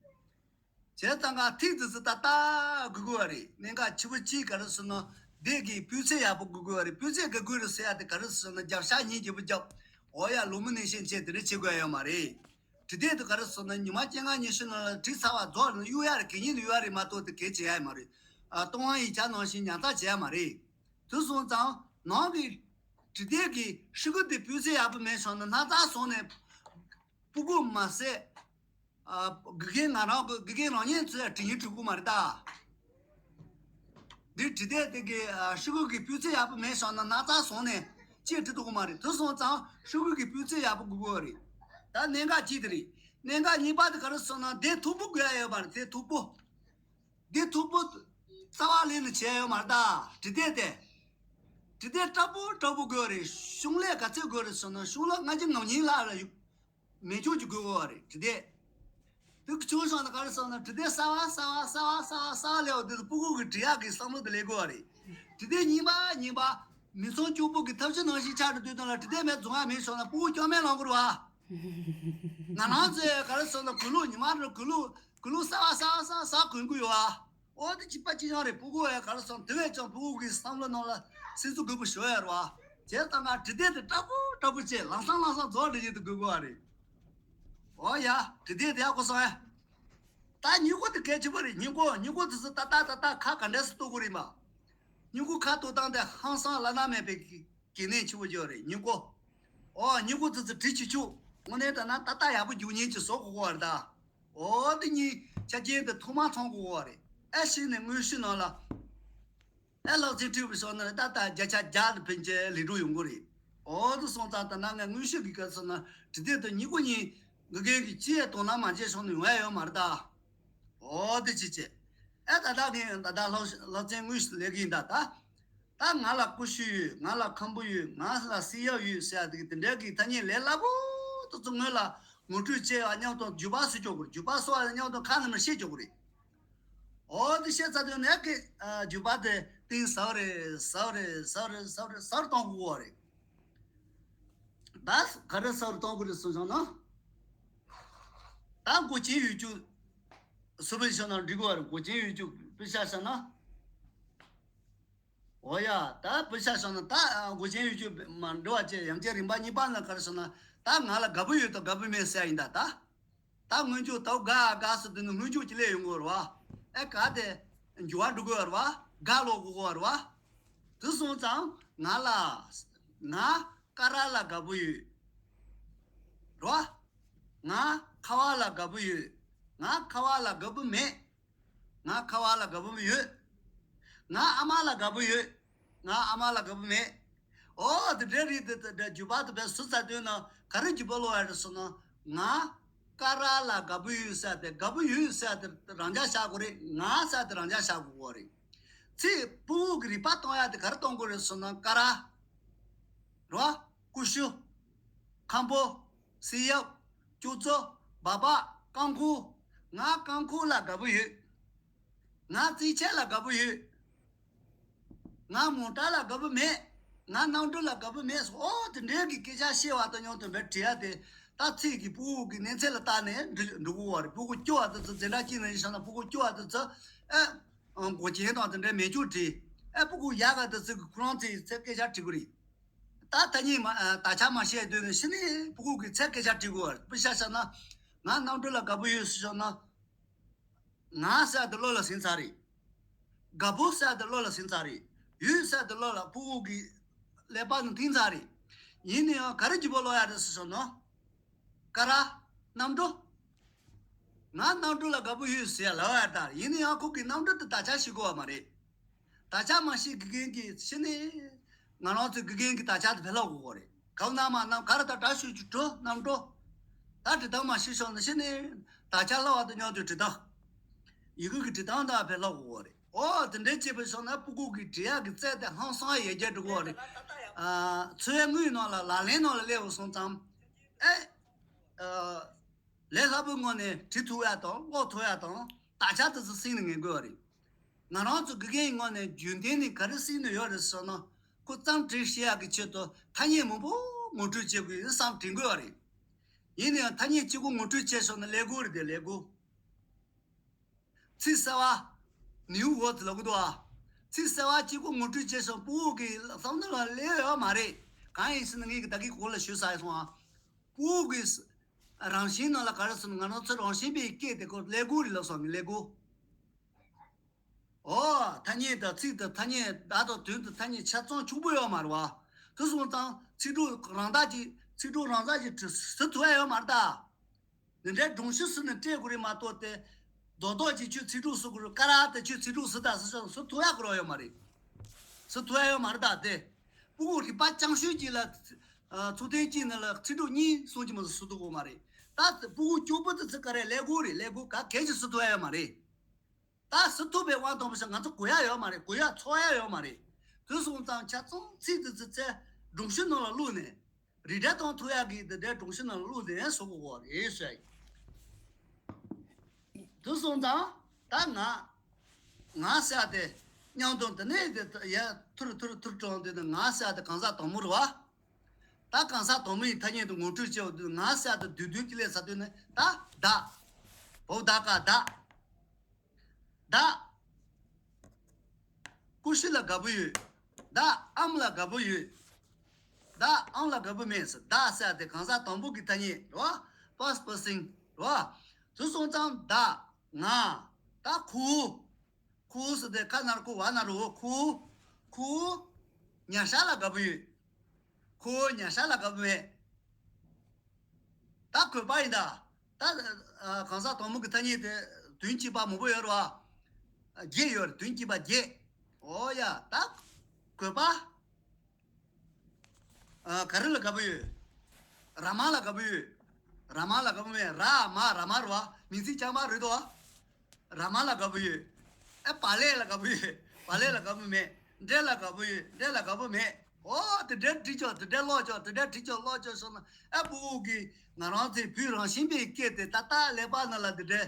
བྱས་ཙང་ང་ཐིག་འདི་ཚོ་ཏག་ཏག་དགོས་ཀྱི་ཡོད་རེད། གནད་འགག་ཆེ་བོ་གཅིག་ག་རེ་ཟེར་ན་འདི་གི་སྤུས་ཚད་ཡག་པོ་དགོས་ཀྱི་ཡོད་རེད། སྤུས་ཚད་ག་དགོས་རེད་ཟེར་ཡ་དེ་ག་རེ་ཟེར་ན་རྒྱབ་ཤ་གཉིས་རྒྱབ་པོ་རྒྱབ། འོ་ཡ་ལོ་མི་ནས་ཤན་ཆེ་དེ་འདྲ་བྱེད་དགོས་ཡ་ཡོད་མ་རེད། འབྲི་དེབ་དེ་ག་རེ་ཟེར་ན་ཉི་མ་བཅོ་ལྔ་ཉི་ཤུ་ནང་ལ་བྲིས་ཚར་བ་རྫོགས་ནས་གཡུག་ཡ་རེད། གད་སྙིགས་དུ་གཡུག་ཡ་རེད་མ་གཏོགས་དེ་གས་བྱེད་ཡ་ཡོད་མ་རེད། ཨ་ཏོང་ཧྥང་ཡིག་ཆ་ནང་བཞིན་ཉར་ཚགས་བྱེད་ཡ་མ་རེད། དེ་སོང་ཙང་ནང་གི་འབྲི་དེབ་ཀྱི་ཤོག་གུ་དེ་སྤུས་ཚད་ཡག་པོ་མེད་སོང་ན་སྣ་ཚོགས་སོང་ནས་ཕྲུ་གུ་མ་ཟད། ཨ་དགེ་རྒན་ང་རང་གི་དགེ་རྒན་རང་ཉིད་ཚོས་འབྲི་སྙིང་བྲོ་གི་མ་རེད་ད། འདི་འབྲི་དེབ་དེ་གི་ཨ་ཤོག་གུ་གི་སྤུས་ཚད་ཡག་པོ་མེད་སོང་ན་སྣ་ཚོགས་སོང་ནས་ཅིག་འབྲི་ཐུབ་ཀྱི་མ་རེད། དེ་སོང་ཙང་ཤོག་གུ་གི་སྤུས་ཚད་ཡག་པོ་དགོས་ཀྱི་རེད། ད་གནད་འགག་གཅིག་དེ་རེད། གནད་འགག་གཉིས་པ་དེ་ག་རེ་ཟེར་ན་དེབ་མཐུག་པོ་དགོས་ཡ་ཡོད་མ་རེད། དེབ་མཐུག་པོ། འདི་མཐུག་པོ་རྩ་བ་ལས་ནས་བྱས་ཡོད་མ་རེད་ད། འབྲི་དེབ་དེ། འབྲི་དེབ་དྲག་པོ་དྲག་པོ་དགོས་རེད། གཞུང་ལས་ག་ཚོད་དགོས་རེད་ཟེར་ན་གཞུང་ལས་ལྔ་བཅུ་ང་གཉིས་ལྷག་ལ་ཡོད། མེ་སྒྱོགས་ཀྱི་དགོས་པ་རེད་འབྲི་དེབ། དེ་ཆུང་སོང་ན་ག་རེ་སོང་ན་འབྲི་དེབ་གསར་བ་གསར་བ་གསར་བ་གསར་བ་གསར་བ་ལས་འོ་དེ་ཚོ་ཕྲུ་གུ་གི་འབྲི་ཡག་གི་བསམ་བློ་དེ་སླེབས་དགོས་པ་རེད། འབྲི་དེབ་རྙིང་པ་རྙིང་པ། མི་ཚང་སྐྱུག་པོ་གི་ཐབས་ཤེས་ནང་བཞིན་ཆགས་འགྲོ་དུས་དོན་ལ་འབྲི་དེབ་མེད་རྫོང་ཡ་མེད་སོང་ན་ཕྲུ་གུ་སྐྱོ་མེད་ལང་དགོས་རེད་བ། ང་རང་ཚོས་ག་རེ་ཟེར་ན་དགུན་ལུག་ཉི་མ་རེ་དགུན་ལུག་དགུན་ལུག་གསར་བ་གསར་བ་གསར་བ་གསར་གོན་གི་ཡོད་ཨ། འོ་དེ་གཅིག་པ་གཅིག་རྐྱང་རེད། ཕྲུ་གུ་ཡ་ག་རེ་ཟེར་ན་དེ་བས་ཀྱང་ཕྲུ་གུ་གི་བསམ་བློ་ནང་ལ་སེམས་གསོ་དགོས་པ་ཞུ་ཡ་རེད་བ། བྱས་ཙང་ང་འབྲི་དེབ་དེ་དྲག་པོ་དྲག་པོ་བྱས་ལམ་སང་ལམ་སང་རྫོགས་འགྲོ་ཡས་དེ་དགོས་གི་བ་རེད། འོ་ཡ་འབྲི་དེབ་དེ་ཡག་པོ་སོང་ཨ། ད་སྨྱུ་གུ་དེ་གལ་ཆེ་པོ་རེད། སྨྱུ་གུ་སྨྱུ་གུ་དེ་ཚོ་ཏག་ཏག་ཏག་ཏག་ཁ་ག་འདྲས་སེ་གཏུབ་དགོས་རེད་མ། སྨྱུ་གུ་ཁ་གཏུབ་སྟངས་དེ་ཧང་སང་བླ་ན་མེད་པའི་གལ་གནད་ཆེ་བོ་ཅིག་རེད་སྨྱུ་གུ། ཨོ་སྨྱུ་གུ་ཙི་ཙི་བྲིས་ཆུ་ཆུ། དངོས་གནས་ལྟར་ན་ཏག་ཏག་ཡག་པོ་རྒྱུག་མཁན་ཅིག་བཟོ་དགོས་ཀྱི་ཡོད་རེད་ད། ཨོ་དེ་གཉིས་ཆ་རྐྱེན་དེ་ཐོག་མར་ཚང་དགོས་ཀྱི་ཡོད་རེད། ཨེ་གཞི་ནས་དངོས་གཞི་ནང་ལ། ཨེ་ལག་རྩལ་ཁྲིད་པའི་ཕྱོགས་ནས་ཏག་ཏག་བརྒྱ་ཆ་བརྒྱ་དེ་ཕན་ཆད་ལས་འགྲོ་ཡོང་གི་རེད། ཨོ་དེ་སོང་ཙང་ད་ནང་ངས་དངོས་གཞི་གི་སྐབས་སུ་ན་འབྲི་དེབ་དེ་སྨྱུ་གུ་གཉིས་དགེ་རྒན་གྱིས་ཅི་ཡང་དོ་སྣང་མ་བྱས་སོང་ན་ཡོང་ཡ་ཡོད་མ་རེད་ད། ཨོ་དེ་ཅི་བྱེད། ཨེ་ད་ལྟ་ངས་ད་ལྟ་ལྷག་ལྷག་བཙན་དངོས་སུ་ལས་ཀྱི་ཡིན་ད་ད། ད་ང་ལ་ཀུ་ཤུ་ཡོད། ང་ལ་ཁམ་བུ་ཡོད། ང་ལ་སི་ཡབ་ཡོད་ཟེར་ཡ་དེ་གི་དེ་འདྲའི་གི་ཐ་སྙད་ལས་སླ་པོ་དེ་ཚོ་སྔོན་ལ་ངོ་སྤྲོད་བྱས་པ་མཉམ་དུ་རྒྱུད་པ་བཟོ་ཆོག་གི་རེད། རྒྱུད་པ་བཟོ་བ་མཉམ་དུ་ཁ་ནས་མར་བཤད་ཆོག་གི་རེད། ཨོ་དེ་བཤད་ཚར་དུས་ནས་ཀི་རྒྱུད་པ་དེ་གཏིང་ཟབ་རེད་ཟབ་རེད་ཟབ་རེད་ཟབ་རེད་ཟབ་རེད་གཏོང་དགོས་པ་རེད། ད་ག་རེ་ཟབ་རེད་གཏོང་དགོས་རེད་གསུངས་བྱུང་ན། ད་མགོ་ཅན་ཡོད་རྒྱུ་སུ་བས་བྱུང་ན་འགྲིག་གི་རེད། མགོ་ཅན་ཡོད་རྒྱུ་དཔེ་ཆ་བཞག་ན། འོ་ཡ་ད་དཔེ་ཆ་བཞག་ན་ད་མགོ་ཅན་ཡོད་རྒྱུ་མ་འགྲོ་བ་བྱས་ཡང་བསྐྱར་རིམ་པ་གཉིས་པ་ན་ག་རེ་ཟེར་ན་ད་ང་ལ་དགའ་པོ་ཡོད་དང་དགའ་པོ་མེད་ཟེར་ཡ་ཡིན་ད་ད། ད་སྔོན་འཇུག་ད་དགའ་དགའ་ཟེར་དུས་ནི་སྔོན་འཇུག་ཅིག་སླེབས་ཡོང་གི་རེད་བ། ཨེ་ག་དེ་འགྱུར་བ་འགྲོ་གི་རེད་བ། དགའ་ལོག་གི་རེད་བ། དེ་སོང་ཙང་ང་ལ་ང་ཀ་ར་ལ་དགའ་པོ་ཡོད་རེད་བ། ང་ཁ་བ་ལ་དགའ་པོ་ཡོད། ང་ཁ་བ་ལ་དགའ་པོ་མེད། ང་ཁ་བ་ལ་དགའ་པོ་ཡོད། ང་ཨ་མ་ལ་དགའ་པོ་ཡོད། ང་ཨ་མ་ལ་དགའ་པོ་མེད། ཨོ་དེ་འདྲའི་རིགས་དེ་དེ་འདྲ་རྒྱུད་པ་དེ་བས་སུ་ཚ་དོན་ན་ག་རེ་རྒྱུད་པ་ལོག་ཡ་རེད་ཟེར་ན། ང་ཀ་ར་ལ་དགའ་པོ་ཡོད་ཟེར་དེ་དགའ་པོ་ཡོད་ཟེར་དེ་རང་འཇགས་བཞག་དགོས་རེད། ང་ཟེར་དེ་རང་འཇགས་བཞག་དགོས་རེད། ཚིག་ཕྲུ་གུ་གི་རིག་པ་གཏོང་ཡ་དེ་ག་རེ་གཏོང་དགོས་རེད་ཟེར་ན་ཀ་ར། རོ། ཀུ་ཤུ། ཁམ་བུ། སི་ཡབ། ཅོག་ཙེ། སྦག་སྦག་རྐང་འཁོར། ང་རྐང་འཁོར་ལ་དགའ་པོ་ཡོད། ང་རྩིས་ཆས་ལ་དགའ་པོ་ཡོད། ང་མོ་ཊ་ལ་དགའ་པོ་མེད། ང་གནམ་གྲུ་ལ་དགའ་པོ་མེད་སོགས་ཨོ་དེ་འདྲའི་གི་སྐད་ཆ་བཤད་པ་དང་མཉམ་དུ་འབད་བྲིས་ཡ་དེ་ད་ཚིག་གི་ཕྲུ་གུ་གི་གནས་ཚད་ལ་བལྟས་ནས་འབྲི་འགྲོ་གི་ཡོད་རེད། ཕྲུ་གུ་སྐྱོ་བ་དེ་ཚོ་འཛིན་གྲྭ་གཅིག་ནང་བཞིན་བྱས་ན་ཕྲུ་གུ་སྐྱོ་བ་དེ་ཚོ་ཨེ་མགོ་ཅན་དང་དེ་འདྲའི་མེ་སྒྱོགས་བྲིས། ཨེ་ཕྲུ་གུ་ཡག་ག་དེ་ཚོ་གི་ཁོ་རང་ཚོའི་ཚེ་སྐད་ཆ་བྲིས་གི་རེད། ད་ཐ་སྙད་མ་ཨ་དག་ཆ་མ་ཤེས་དུས་ནི་ཤི་ནས་སྤུ་གུ་གི་ཚེ་སྐད་ཆ་དྲི་དགོས་པ་རེད། དཔེ་ཆ་བཞག་ན་ང་རྣམ་གྲོལ་ལ་དགའ་པོ་ཡོད་ཟེར་ཤོག་ན། ང་ཟེར་དེ་བློ་ལ་ཟིན་ཚར་རེད། དགའ་པོ་ཟེར་དེ་བློ་ལ་ཟིན་ཚར་རེད། ཡོད་ཟེར་དེ་བློ་ལ་སྤུ་གུ་གི་ཀླད་པ་ནང་ཐིམ་ཚར་རེད། ཡིན་ན་ཡང་ག་རེ་བརྗེ་པོ་ལོག་ཡ་རེད་ཟེར་ཤོག་ན། ཀ་ར། རྣམ་གྲོལ། ང་རྣམ་གྲོལ་ལ་དགའ་པོ་ཡོད་ཟེར་ལབ་ཡ་ད་ཡིན་ན་ཡང་ཁོ་གི་རྣམ་གྲོལ་དེ་དག་ཆ་ཤེས་དགོས་པ་མ་རེད། དག་ཆ་མ་ཤེས་དགེ་རྒན་གྱིས་ཤི་ནས་ང་རང་ཚོའི་དགེ་རྒན་གྱི་དག་ཆ་དེ་ཕེ་ལོག་དགོས་རེད། ག་ན་མ་ན་ག་ར་ད་དྲ་ཤོད་ཀྱི་འགྲོ་རྣམ་གྲོལ། ད་འབྲི་སྟངས་མ་ཤེས་ཤོག་ན་ཤི་ནས་དག་ཆ་ལབ་པ་དང་མཉམ་དུ་འབྲི་སྟངས། ཡི་གེ་གི་འབྲི་སྟངས་དང་ཕེ་ལོག་དགོས་རེད། ཨོ་དེ་འདྲའི་བྱས་པ་སོང་ན་སྤུ་གུ་གི་འབྲི་ཡག་གི་རྩལ་དེ་ཧང་སང་ཡར་རྒྱས་འགྲོ་གི་རེད། ཨ་འཚོ་བའི་དངུལ་ནང་ལ་ལག་ལེན་ནང་ལ་སླེབས་སོང་ཙང་། ཨེ། ཨ། ལས་སླ་པོའི་ངང་ནས་བྲིས་ཐུབ་ཡག་དང་ཀློག་ཐུབ་ཡག་དང་དག་ཆ་དེ་ཚོ་གསན་ནས་ངེས་དགོས་པ་རེད། ང་རང་ཚོ་དགེ་རྒན་ངོས་ནས་རྒྱུན་ལྡན་ནས་ག་རེ་གསན་ནས་ཡོད་རེད་ཟེར་ན། ཁོ་རྩོམ་འབྲི་ཤེས་ཡག་གི་ཆེད་དུ་ཐ་སྙད་མང་པོ་ངོ་སྤྲོད་བྱེད་དགོས་ཡིན་བསམ་དྲན་དགོས་པ་རེད། ཡིན་ན་ཡང་ཐ་སྙད་གཅིག་པོ་ངོ་སྤྲོད་བྱས་སོང་ན་ཀླད་ཀོར་རེད་དེ་ཀླད་ཀོར། ཚིག་གསར་བ། ནིའུ་ཝོརཌ་ལབ་གི་འདུག་ཨ། ཚིག་གསར་བ་གཅིག་པོ་ངོ་སྤྲོད་བྱས་སོང་སྤུ་གུ་གི་བསམ་བློ་ལ་སླེབས་ཡོད་མ་རེད། གང་ཡིན་ཟེར་ན་ངས་ཀྱི་ད་གི་གོང་ལ་ཞུས་ཚར་སོང་ཨ། སྤུ་གུ་གི་རང་བཞིན་ནང་ལ་ག་རེ་ཟེར་ན་ང་རང་ཚོ་རང་བཞིན་པའི་སྐད་དེ་ཁོ་ཀླད་ཀོར་རེད་ལབ་སོང་ངས་ཀླད་ཀོར། ཨོ། ཐ་སྙད་དང་ཚིག་དང་ཐ་སྙད་བརྡ་དང་དོན་དང་ཐ་སྙད་ཆ་ཚང་ཕྱུག་པོ་ཡོད་མ་རེད་བ། དེ་སོང་ཙང་ཚིག་གྲོགས་རང་དག་ཅིག་ཚིག་གྲོགས་རང་དག་ཅིག་ཟེར་ཐུབ་ཡ་ཡོད་མ་རེད་ད། འདི་འདྲའི་སྒྲུང་ཤུ་ཟེར་ནས་སྤྲད་དགོས་རེད་མ་གཏོགས་ཏེ། རྡོག་རྡོག་ཅིག་ཁྱོད་ཚིག་གྲོགས་ཟེར་དགོས་རེད། ཀ་ར་དེ་ཁྱོད་ཚིག་གྲོགས་ཟེར་ད་ཟེར་ཟེར་ཐུབ་ཡ་ཁོ་རང་ཡོད་མ་རེད། ཟེར་ཐུབ་ཡ་ཡོད་མ་རེད་ད་དེ། སྤུ་གུ་རིག་པ་སྐྱང་ཤོས་ཅིག་ལ། ཚུལ་ལྡན་གཅིག་ནང་ལ་ཚིག་གྲོགས་གཉིས་གསུམ་གྱིས་མ་ཟེར་ཐུབ་ཀྱི་མ་རེད། ད་སྤུ་གུ་སྐྱོ་པོ་དེ་ཚོ་ག་རེ་ཀླད་ཀོར་རེད། ཀླད་ཀོར་ག་གལ་ཆེ་ཟེར་ཐུབ་ཡ་ཡོད་མ་རེད། ད་ཟེར་ཐུབ་པའི་དབང་དང་པོ་ཞིག་ང་ཚོ་གོ་ཡ་ཡོད་མ་རེད། གོ་ཡ་ཚོར་ཡ་ཡོད་མ་རེད། དེ་སོང་ཙང་ཆ་ཚང་ཚིག་དེ་ཚོ་ཚེ་སྒྲུང་ཤུ་ནང་ལ་བླུགས་ནས། རིགས་འགྲེ་གཏོང་ཐུབ་ཡག་གི་འདི་འདྲའི་སྒྲུང་ཤུ་ནང་ལ་བླུགས་ནས་བཟོ་དགོས་རེད་ཟེར། དེ་སོང་ཙང་ད་ང་ང་ཟེར་ཏེ་མཉམ་དུ་འདི་ནས་དེ་ཡ་ཐུར་ཐུར་ཐུར་དྲངས་དུས་ནི་ང་ཟེར་ཏེ་གང་ཟག་དང་པོ་རེད་བ། ད་གང་ཟག་དང་པོ་ཡི་ཐ་སྙད་དུ་ངོ་སྤྲོད་བྱེད་དུས་ང་ཟེར་ཏེ་བསྡུས་བསྡུས་ཀྱི་ལས་ཟ་དུས་ནི་ད་བདག་བོ་བདག་ག་བདག་བདག་ཀུ་ཤུ་ལ་དགའ་པོ་ཡོད། བདག་ཨམ་ལ་དགའ་པོ་ཡོད། བདག་ཨམ་ལ་དགའ་པོ་མེད་ཟེར། བདག་ཟེར་ཏེ་གང་ཟག་དང་པོ་གི་ཐ་སྙད་རེད་བ། ཕར་སི་པར་སན་རེད་བ། དེ་སོང་ཙང་བདག་ང་། ད་ཁོ། ཁོ་ཟེར་ཏེ་ཁ་ན་རོ་ཁོ་བ་ན་རོ་བོ་ཁོ། ཁོ། ཉ་ཤ་ལ་དགའ་པོ་ཡོད། ཁོ་ཉ་ཤ་ལ་དགའ་པོ་མེད། ད་གོས་པ་ཡིན་ད། ད་ཨ་གང་ཟག་དང་པོ་གི་ཐ་སྙད་དེ་དོན་གཅིག་པ་མང་པོ་ཡོད་རེད་བ། བརྒྱད་ཡོད་རེད། དོན་གཅིག་པ་བརྒྱད། ཨོ་ཡ་ད་གོས་པ། ཨ་ག་རེ་ལ་དགའ་པོ་ཡོད། ར་མ་ལ་དགའ་པོ་ཡོད། ར་མ་ལ་དགའ་པོ་མེད། ར་མ་ར་མ་རེད་བ། མིང་ཚིག་རྐྱང་པ་རེད་དོ། ར་མ་ལ་དགའ་པོ་ཡོད། ཨེ་བག་ལེབ་ལ་དགའ་པོ་ཡོད། བག་ལེབ་ལ་དགའ་པོ་མེད། འབྲས་ལ་དགའ་པོ་ཡོད། འབྲས་ལ་དགའ་པོ་མེད། ཨོ་དེ་འདྲའི་བྲིས་ཆོག་དེ་འདྲའི་ཀློག་ཆོག་དེ་འདྲའི་བྲིས་ཆོག་ཀློག་ཆོག་སོང་ན་ཨེ་སྤུ་གུ་གིས་ང་རང་ཚོའི་བོད་རང་བཞིན་པའི་སྐད་དེ་ཏག་ཏག་ཀླད་པ་ནང་ལ་དེ་འདྲའི་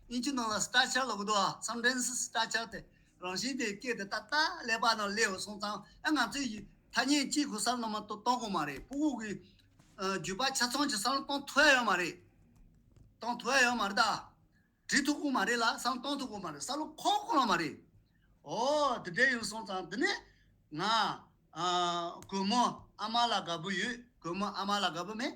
དབྱིན་ཇི་ནང་ལ་སི་ཊག་ཅར་ལབ་གི་འདུག་ཨ། སེན་ཊེན་སི་སི་ཊག་ཅར་དེ་རང་བཞིན་པའི་སྐད་དེ་ཏག་ཏག་ཀླད་པ་ནང་སླེབས་སོང་ཙང་ཨེ་ང་ཚོའི་ཐ་སྙད་གཅིག་གོ་ས་ནང་མ་གཏོགས་གཏོང་དགོས་མ་རེད། སྤུ་གུ་གིས་ཨ་བརྒྱུད་པ་ཆ་ཚང་གི་བསམ་བློ་གཏོང་ཐུབ་ཡ་ཡོད་མ་རེད། གཏོང་ཐུབ་ཡ་ཡོད་མ་རེད་ད། བྲིས་ཐུབ་ཀྱི་མ་རེད་ལ་བསམ་བློ་གཏོང་ཐུབ་ཀྱི་མ་རེད། བསམ་བློ་འཁོར་ཀྱི་མ་རེད། ཨོ་དེ་འདྲའི་ཡིན་སོང་ཙང་འདི་ནས་ང་ཨ་གུས་མོ་ཨ་མ་ལ་དགའ་པོ་ཡོད། གུས་མོ་ཨ་མ་ལ་དགའ་པོ་མེད།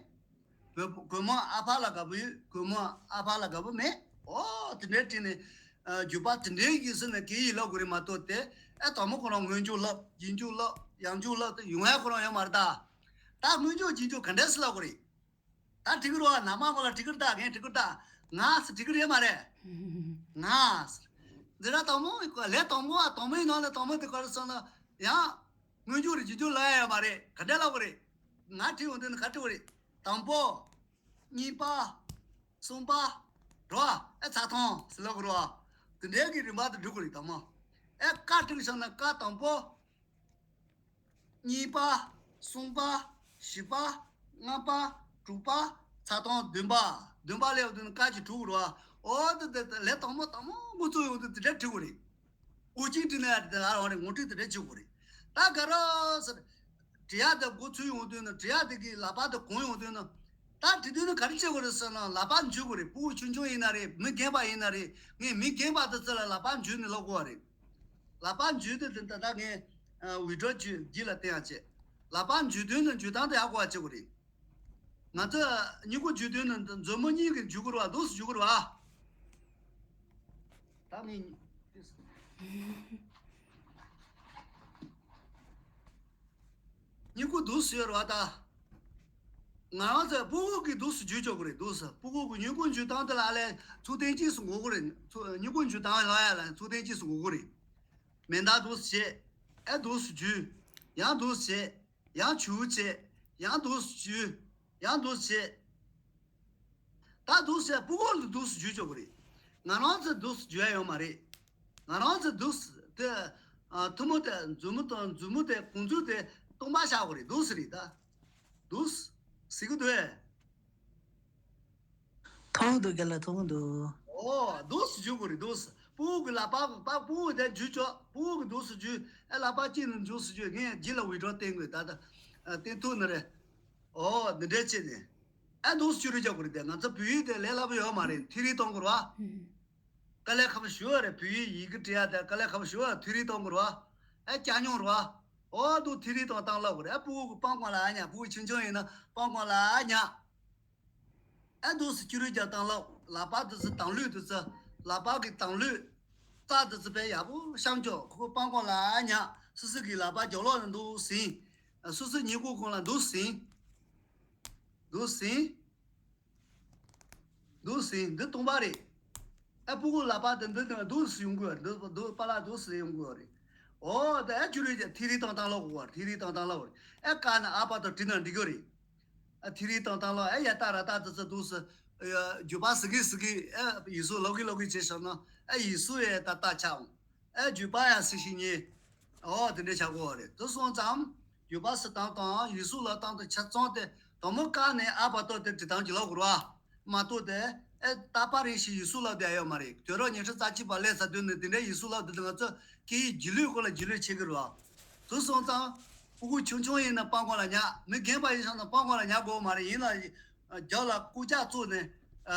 གུས་གུས་མོ་ཨ་ཕ་ལ་དགའ་པོ་ཡོད། གུས་མོ་ཨ་ཕ་ལ་དགའ་པོ་མེད། ཨོ་དེ་འདྲའི་བྲིས་ནས་ཨ་བརྒྱུད་པ་དེ་འདྲའི་ཡིན་ཟེར་ནས་སྐད་ཡིག་ལབ་དགོས་རེད་མ་གཏོགས་དེ་ཨ་དང་པོ་ཁོ་རང་སྔོན་འཇུག་ལབ་རྗེས་འཇུག་ལབ་ཡང་འཇུག་ལབ་དེ་ཡོང་ཡ་ཁོ་རང་ཡོད་མ་རེད་ད། ད་སྔོན་འཇུག་རྗེས་འཇུག་ག་འདྲས་སེ་ལབ་དགོས་རེད། ད་བྲིས་ཀྱི་རེད་བ། ན་མ་གོ་ལ་བྲིས་ཀྱི་རེད་ད། ངས་བྲིས་ཀྱི་རེད་ད། ང་ཟེར་བྲིས་ཀྱི་རེད་མ་རེད། ང་ཟེར། འདི་ར་དང་པོ་ལས་དང་པོ་བ་དང་པོའི་ནང་ལ་དང་པོ་དེ་ག་རེ་སོང་ན་ཡང་སྔོན་འཇུག་རེད་རྗེས་འཇུག་ལབ་ཡ་ཡོད་མ་རེད། ག་འདྲ་ལབ་དགོས་རེད། ང་བྲིས་ཡོང་དུས་ནི་ག་བྲིས་དགོས་རེད། དང་པོ། གཉིས་པ། གསུམ་པ། རེད་བ། ཨེ་ཆ་ཚང་ཟེར་ལབ་དགོས་རེད་བ། དེ་འདྲའི་གི་རིམ་པ་དེ་འགྲོ་དགོས་རེད་དང་པོ། ཨེ་ཀ་བྲིས་བཞག་ན་ཀ་དང་པོ། གཉིས་པ། གསུམ་པ། བཞི་པ། ལྔ་པ། དྲུག་པ། ཆ་ཚང་བདུན་པ། བདུན་པ་ལས་བདུན་ཀ་གི་དྲུག་རེད་བ། ཨོ་དེ་དེ་དེ་ལས་དང་པོ་དང་པོ་འགོ་བཙུགས་ཡོང་དུས་དེ་འདྲ་བྲིས་དགོས་རེད། དབུ་ཅིག་བྲིས་ན་ཡང་དེ་ལ་རང་རེད། ངོ་སྤྲོད་དེ་འདྲ་བྱེད་དགོས་རེད། ད་ག་རེ་ཟེར། འབྲི་ཡག་དེ་འགོ་ཚུགས་ཡོང་དུས་ན་འབྲི་ཡག་དེ་གི་ལག་པ་དེ་གོན་ཡོང་དུས་ན། ད་བྲིས་དུས་ན་ག་རེ་བྱེད་དགོས་རེད་ཟེར་ན་ལག་པ་འཇུ་དགོས་རེད། སྤུ་གུ་ཆུང་ཆུང་ཡིན་ན་རེད། མི་རྒན་པ་ཡིན་ན་རེད། ངས་མི་རྒན་པ་དེ་ཚོ་ལ་ལག་པ་འཇུས་ནས་ལབ་དགོས་པ་རེད། ལག་པ་འཇུས་དུས་དེ་ད་ལྟ་ངས་ཝི་ཌི་འོ་བྱས་རྗེས་ལ་བསྟན་ཡག་བྱས། ལག་པ་འཇུ་དོན་ནི་འཇུ་སྟངས་དེ་ཡག་པོ་བྱེད་དགོས་རེད། ང་ཚོ་མྱུ་གུ་འཇུ་དོན་ནི་མཛུབ་མོ་གཉིས་ཀྱིས་འཇུ་དགོས་རེད་བ། འདུག་སེ་འཇུ་དགོས་རེད་བ། ད་ངས་མྱུ་གུ་འདུག་སེ་ཡོད་རེད་བ་ད། ང་རང་ཚོ་ཕྲུ་གུ་གིས་འདུག་སེ་འཇུ་ཆོག་གི་རེད། འདུག་སེ་ཕྲུ་གུ་གི་མྱུ་གུ་འཇུ་སྟངས་དེ་ལ་ལས་ཚུལ་ལྡན་གྱིས་སུ་འགོག་གི་རེད། ཚུ་མྱུ་གུ་འཇུ་སྟངས་ལ་ཡ་ལ་ཚུལ་ལྡན་གྱིས་སུ་འགོག་གི་རེད། མེ་མདའ་འདུག་སེ་བྱེད། ཨེ་འདུག་སེ་འཇུ། ཡང་འདུག་སེ་བྱེད། ཡང་འཇུ་བྱེད། ཡང་འདུག་སེ་འཇུ། ཡང་འདུག་སེ་བྱེད། ད་འདུག་སེ་ཕྲུ་གུ་ལ་འདུག་སེ་འཇུ་ཆོག་གི་རེད། ང་རང་ཚོ་འདུག་སེ་འཇུ་ཡ་ཡོད་མ་རེད། ང་རང་ཚོ་འདུག་སེ་དེ་ཨ་ཐུ་མོ་དེ་མཛུབ་མོ་དང་མཛུབ་མོ་དེ་གུང་མཛུབ་དེ་སྟོང་པ་བཞག་དགོས་རེད། འདུག་སེ་རེད་ད། འདུག་སེ་ཟེར་གི་འདུག་ཨེ། ཐུང་འདུག་རྒན་ལགས། ཐུང་འདུག་ཨོ་འདུག་སེ་འཇུ་དགོས་རེད། འདུག་སེ་ཕྲུ་གུ་གི་ལག་པ་པ་ཕྲུ་གུ་དེ་འཇུ་ཆོག་ཕྲུ་གུ་གི་འདུག་སེ་འཇུ། ཨེ་ལག་པ་གཅིག་ནས་འཇུག་སེ་འཇུ། ངས་རྗེས་ལ་ཝི་ཌི་ཡོ་བསྟན་དགོས་ད་ད། ཨ་བསྟན་ཐུབ་ནི་རེད། ཨོ་འདི་འདྲས་བྱས་ནས། ཨ་འདུག་སེ་ཅི་རིགས་རྒྱག་དགོས་རེད་དེ། ང་ཚོ་བོད་ཡིག་དེ་ལས་སླ་པོ་ཡོད་མ་རེད། ཐིག་རིས་གཏོང་དགོས་རེད་བ། དཀའ་ལས་ཁག་པོ་ཞེ་པོ་རེད། བོད་ཡིག་ཡི་གེ་འབྲི་ཡ་དེ་དཀའ་ལས་ཁག་པོ་ཞེ་པོ་རེད། ཐིག་རིས་གཏོང་དགོས་རེད་བ། ཨ་སྐྱ་སྙོམས་རེད་བ། ཨོ་འདུག་ཐིག་རིས་གཏོང་སྟངས་སློབ་དགོས་རེད། ཨ་ཕྲུ་གུ་གི་པང་ཁོང་ལ་ཨ་ཉག་ཕྲུ་གུ་ཆུང་ཆུང་ཡིན་ན་པང་ཁོང་ལ་ཨ་ཉག་ཨ་འདུག་སེ་ཅི་རིགས་རྒྱག་སྟངས་སློབ། ལག་པ་འདི་ཚོ་དང་ལུས་འདི་ཚོ། ལག་པ་གི་དང་ལུས། རྩ་འདི་ཚོ་དཔེ་ཡག་པོ་བཤམས་ཆོག་ཁོ་པང་ཁོང་ལ་ཨ་ཉག་སོ་སོ་གི་ལག་པ་རྒྱབ་ལོགས་ལ་འདུག་ཟིན། སོ་སོ་མྱུ་གུ་ཁོང་ལ་འདུག་ཟིན། འདུག་སེ། འདུག་སེ། འདི་སྟོང་པ་རེད། ཨ་ཕྲུ་གུ་ལག་པ་དེ་འདི་ནང་འདུག་སེ་ཡོང་དགོས། འདི་འདུག་པ་ལ་འདུག་སེ་ཡོང་དགོས་རེད། ཨོ་ད་ཨ་ཅི་རིགས་ཀྱི་ཐིག་རིས་གཏོང་སྟངས་སློབ་དགོས། ཐིག་རིས་གཏོང་སྟངས་སློབ་རེད། ཨ་ཀ་ནས་ཨ་བར་དུ་བྲིས་ན་འགྲིག་གི་རེད། ཨ་ཐིག་རིས་གཏོང་སྟངས་སློབ། ཨ་ཡ་ཏ་ར་ཏ་དེ་ཚོ་འདུག་སེ། ཨ་བརྗོད་པ་ཟེར་གི་ཟེར་གི། ཨ་ཡིག་གཟུགས་ལོག་གི་ལོག་གི་བྱས་སོང་ན་ཨ་ཡིག་གཟུགས་ཡ་ཏ་ཏ་ཆགས་འོང་། ཨེ་བརྗོད་པ་ཡང་སི་ཤི་ཉེ། ཨོ་དེ་འདྲ་བྱ་དགོས་རེད། དེ་སོང་ཙང་བརྗོད་པ་སི་སྟངས་དང་ཡིག་གཟུགས་ལ་སྟངས་དང་ཆ་ཚང་དེ་དང་པོ་ཀ་ནས་ཨ་བར་དུ་དེ་འབྲི་སྟངས་ཀྱི་ལོག་དགོས་ར། མ་གཏོགས་དེ་ཨེ་རྟག་པ་རེ་ཞིག་ཡིག་གཟུགས་ལ་བསྡད་ཡོད་མ་རེད། དུས་རབས་ཉི་ཤུ་རྩ་གཅིག་པ་སླེབས་ཚར་དུས་ནས་དེ་འདྲའི་ཡིག་གཟུགས་ལ་བསྡད་ང་ཚོ་སྐད་ཡིག་རྗེས་ལུས་སྐོར་ལ་རྗེས་ལུས་བྱེད་ཀྱི་རེད་བ། དེ་སོང་ཙང་ཕྲུ་གུ་ཆུང་ཆུང་ཡིན་ན་པང་ཁོང་ལ་ཉག་མི་རྒན་པ་ཡིན་སོང་ན་པང་ཁོང་ལ་ཉག་དགོས་མ་རེད། ཡིན་ལ་རྒྱབ་ལ་རྐུབ་བཀྱག་བཙུགས་ནས།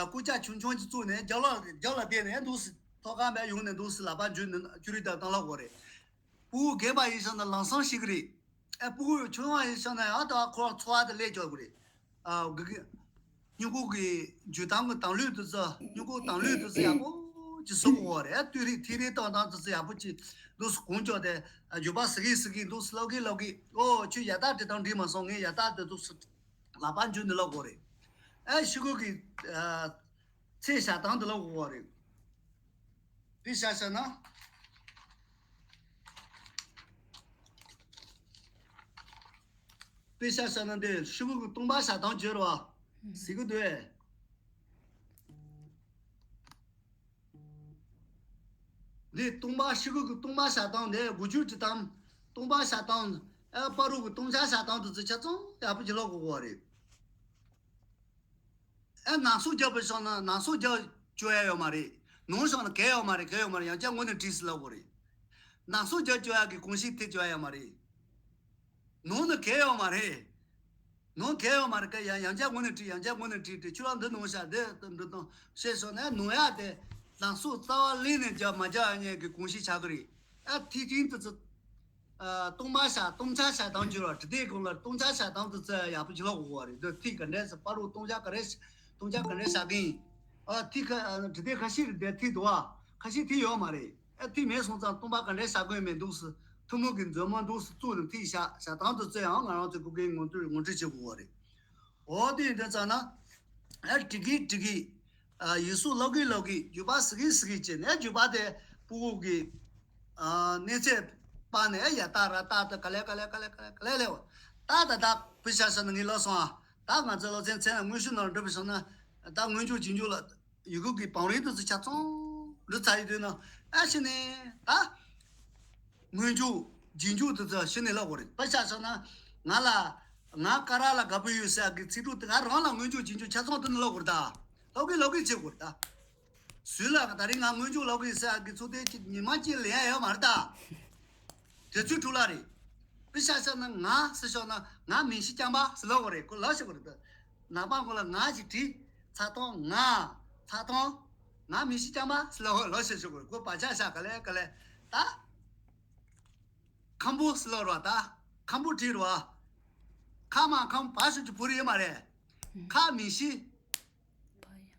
རྐུབ་བཀྱག་ཆུང་ཆུང་ཅིག་བཙུགས་ནས་རྒྱབ་ལ་རྒྱབ་ལ་བསྡད་ནས་འདུག་སེ། ཐོག་ཁ་མེད་ཡོང་ནས་འདུག་སེ་ལག་པ་འཇུས་ནས་ཅི་རིགས་དང་བཏང་ལོག་དགོས་རེད། ཕྲུ་གུ་རྒན་པ་ཡིན་ས་ན་ལམ་སང་ཤེས་ཀྱི་རེད། ཨ་ཕྲུ་གུ་ཆུང་བ་ཡིན་ས་ན་ཡང་ད་ཁོ་རང་འཚོ་བ་དེ་ལས་ཆོག་གི་རེད། ཨ་གི་གི་སྨྱུ་གུ་གི་འཇུ་སྟངས་གི་དང་ལུས་དེ་ཚོ་སྨྱུ་གུ་དང་ལུས་དེ་ཚོ་ཡག་པོ་ཅིག་བཟོ་དགོས་རེད། ཨ་ཐིག་རིས་ཐིག་རིས་གཏོང་སྟངས་དེ་ཚོ་ཡག་པོ་ཅིག་འདུག་སེ་གོམས་བཅོས་དེ་ཨ་བརྗོད་པ་ཟེར་གི་ཟེར་གི་འདུག་སེ་ལོག་གི་ལོག་གི། ཨོ་ཁྱོད་ཡ་ཏ་འབྲི་སྟངས་འགྲིག་མ་སོང་། ངས་ཡ་ཏ་དེ་འདུག་སེ་ལག་པ་འཇུས་ནས་ལོག་དགོས་རེད། ཨ་ཤོག་གུ་གི་ཨ། ཚེ་བཞག་སྟངས་དེ་ལ་འོ་བ་རེད། དཔེ་བཞག་བཞག་ན། དཔེ་བཞག་བཞག་ན་འདི་ཤོག་གུ་གི་སྟོང་པ་བཞག་སྟངས་བརྗོད་རོགས། ཟེར་གི་འདུག་ཨེ། འདི་སྟོང་པ་ཤོག་གུ་གི་སྟོང་པ་བཞག་སྟངས། འདི་དགུ་བཅུ་གི་དང་སྟོང་པ་བཞག་སྟངས། ཨ་པ་རུ་གི་སྟོང་ཆ་བཞག་སྟངས་དེ་ཚོ་ཆ་ཚང་ཡག་པོ་ཅིག་ལོག་དགོས་པ་རེད། ཨ་ནང་སོ་རྒྱབ་པའི་ཤོག་ན་ནང་སོ་རྒྱབ་བཅོ་ཡ་ཡོད་མ་རེད། ནང་ཤོག་ན་གལ་ཡོད་མ་རེད། གལ་ཡོད་མ་རེད། ཡང་བསྐྱར་སྔོན་ནས་བྲིས་སུ་ལབ་དགོས་རེད། ནང་སོ་རྒྱབ་བཅོ་ཡ་གི་གོམས་གཤིས་དེ་བཅོ་ཡ་ཡོད་མ་རེད། ནང་ནི་གལ་ཡོད་མ་རེད། ནང་གལ་ཡོད་མ་རེད། གལ་ཡང་ཡང་བསྐྱར་སྔོན་ནས་བྲིས། ཡང་བསྐྱར་སྔོན་ནས་བྲིས་ཏེ་ཁྱོད་རང་འདི་ནང་བཞག་འདི་འདི་དང་བཤད་སོང་ན་ནང་ཡ་དེ་ནང་སོ་རྩ་བ་ལེན་ནས་རྒྱབ་མ་རྒྱབ་ཡ་ཉེ་གི་གོམས་གཤིས་ཆགས་ཀྱི་རེད། ཨ་ཐིག་ཕྲེང་དེ་ཚོ། ཨ་སྟོང་པ་བཞག་སྟོང་ཆ་བཞག་སྟངས་བརྗོད་རོགས། འབྲི་དེབ་གོང་ལ་སྟོང་ཆ་བཞག་སྟངས་དེ་ཚོ་ཡག་པོ་ཅིག་ལོག་དགོས་པ་རེད། འདི་ཐིག་ག་འདྲས་སུ་པ་རུ་སྟོང་ཆ་ག་རེ་སྟོང་ཆ་ག་འདྲས་བཞག་གིན། ཨ་ཐིག་ཁ་ཨ་འབྲི་དེབ་ཁ་ཤས་རེད་དེ་ཐིག་འདུག་བ། ཁ་ཤས་ཐིག་ཡོད་མ་རེད། ཨ་ཐིག་མེད་སོང་ཙང་སྟོང་པ་ག་འདྲས་བཞག་དགོས་མེད་འདུག་སུ་ཐུ་མུ་གི་མཛུབ་མོ་འདུག་སུ་བཙུགས་ནས་ཐིག་བཞག་བཞག་སྟངས་དེ་ཚོ་ཡང་ང་རང་ཚོའི་སྐུ་སྒེར་ངོ་སྤྲོད་ངོ་སྤྲོད་བྱེད་དགོས་པ་རེད། འོ་དེ་ཡིན་དུས་ཙང་ན། ཨ་འབྲི་གི་འབྲི་གི། ཨ་ཡིག་གཟུགས་ཀློག་གི་ཀློག་གི། བརྗོད་པ་ཟེར་གི་ཟེར་གི་བྱས་ནས་བརྗོད་པ་དེ་ཕྲུ་གུ་གི་ཨ་གནས་ཚད་སྤར་ནས་ཡ་ཏ་ར་ཏ་ཏ་ག་ལེ་ག་ལེ་ག་ལེ་ག་ལེ་ག་ལེ་ལེ་བ། ད་ད་ད་བུ་ཤ་ཤ་ན་ངས་ལབ་སོང་ཨ། ད་ང་ཚོའི་སློབ་ཚན་ཚན་ལ་དངོས་ཤུགས་ནང་འགྲོ་བའི་སོང་ན་ད་སྔོན་འཇུག་རྗེས་འཇུག་ལ་ཡི་གུ་གི་བང་རིམ་དེ་ཚོ་ཆ་ཚང་འགྲོ་ཚར་ཡོད་དུས་ན་ཨ་ཤི་ནས་ད། སྔོན་འཇུག་རྗེས་འཇུག་དེ་ཚོ་ཤི་ནས་ལབ་དགོས་རེད། ཕ་ཤ་ཤ་ན་ང་ལ་ང་ཀ་ར་ལ་དགའ་པོ་ཡོད་ཟེར་གི་ཚིག་གྲོགས་དེ་ག་རང་ལ་སྔོན་འཇུག་རྗེས་འཇུག་ཆ་ཚང་དེ་ནས་ལབ་དགོས་རེད་ད། ལབ་གི་ལབ་གི་བྱེད་དགོས་རེད་ད། སུས་ལ་ད་རིང་ང་སྔོན་འཇུག་ལབ་གི་ཟེར་གི་ཚོ་དེ་གཅིག་ཉི་མ་གཅིག་ལེན་ཡ་ཡོད་མ་རེད་ད། དེ་ཚོའི་ཕྲུ་གུ་ལ་རེད། ཕ་ཤ་ཤ་ན་ང་ཟེར་ཤོག་ན་ང་མིང་གཞི་རྐྱང་པ་ཟེར་ལབ་དགོས་རེད། ཁོ་ལབ་ཤེས་དགོས་རེད་ད། ནག་པང་ཁོ་ལ་ང་ཞིག་བྲིས། ཚ་ཐོང་ང་། ཚ་ཐོང་། ང་མིང་གཞི་རྐྱང་པ་ཟེར་ལབ་ལབ་ཤེས་ཤོག་གོ་པ་ཆ་ཤ་ག་ལེ་ག་ལེ། ད། ཁམ་བུ་ཟེར་ལབ་ར་ད། ཁམ་བུ་བྲིས་ར། ཁ་མ་ཁམ་བ་ཞབས་ཀྱུ་བུ་རེད་མ་རེད། ཁ་མིང་གཞི།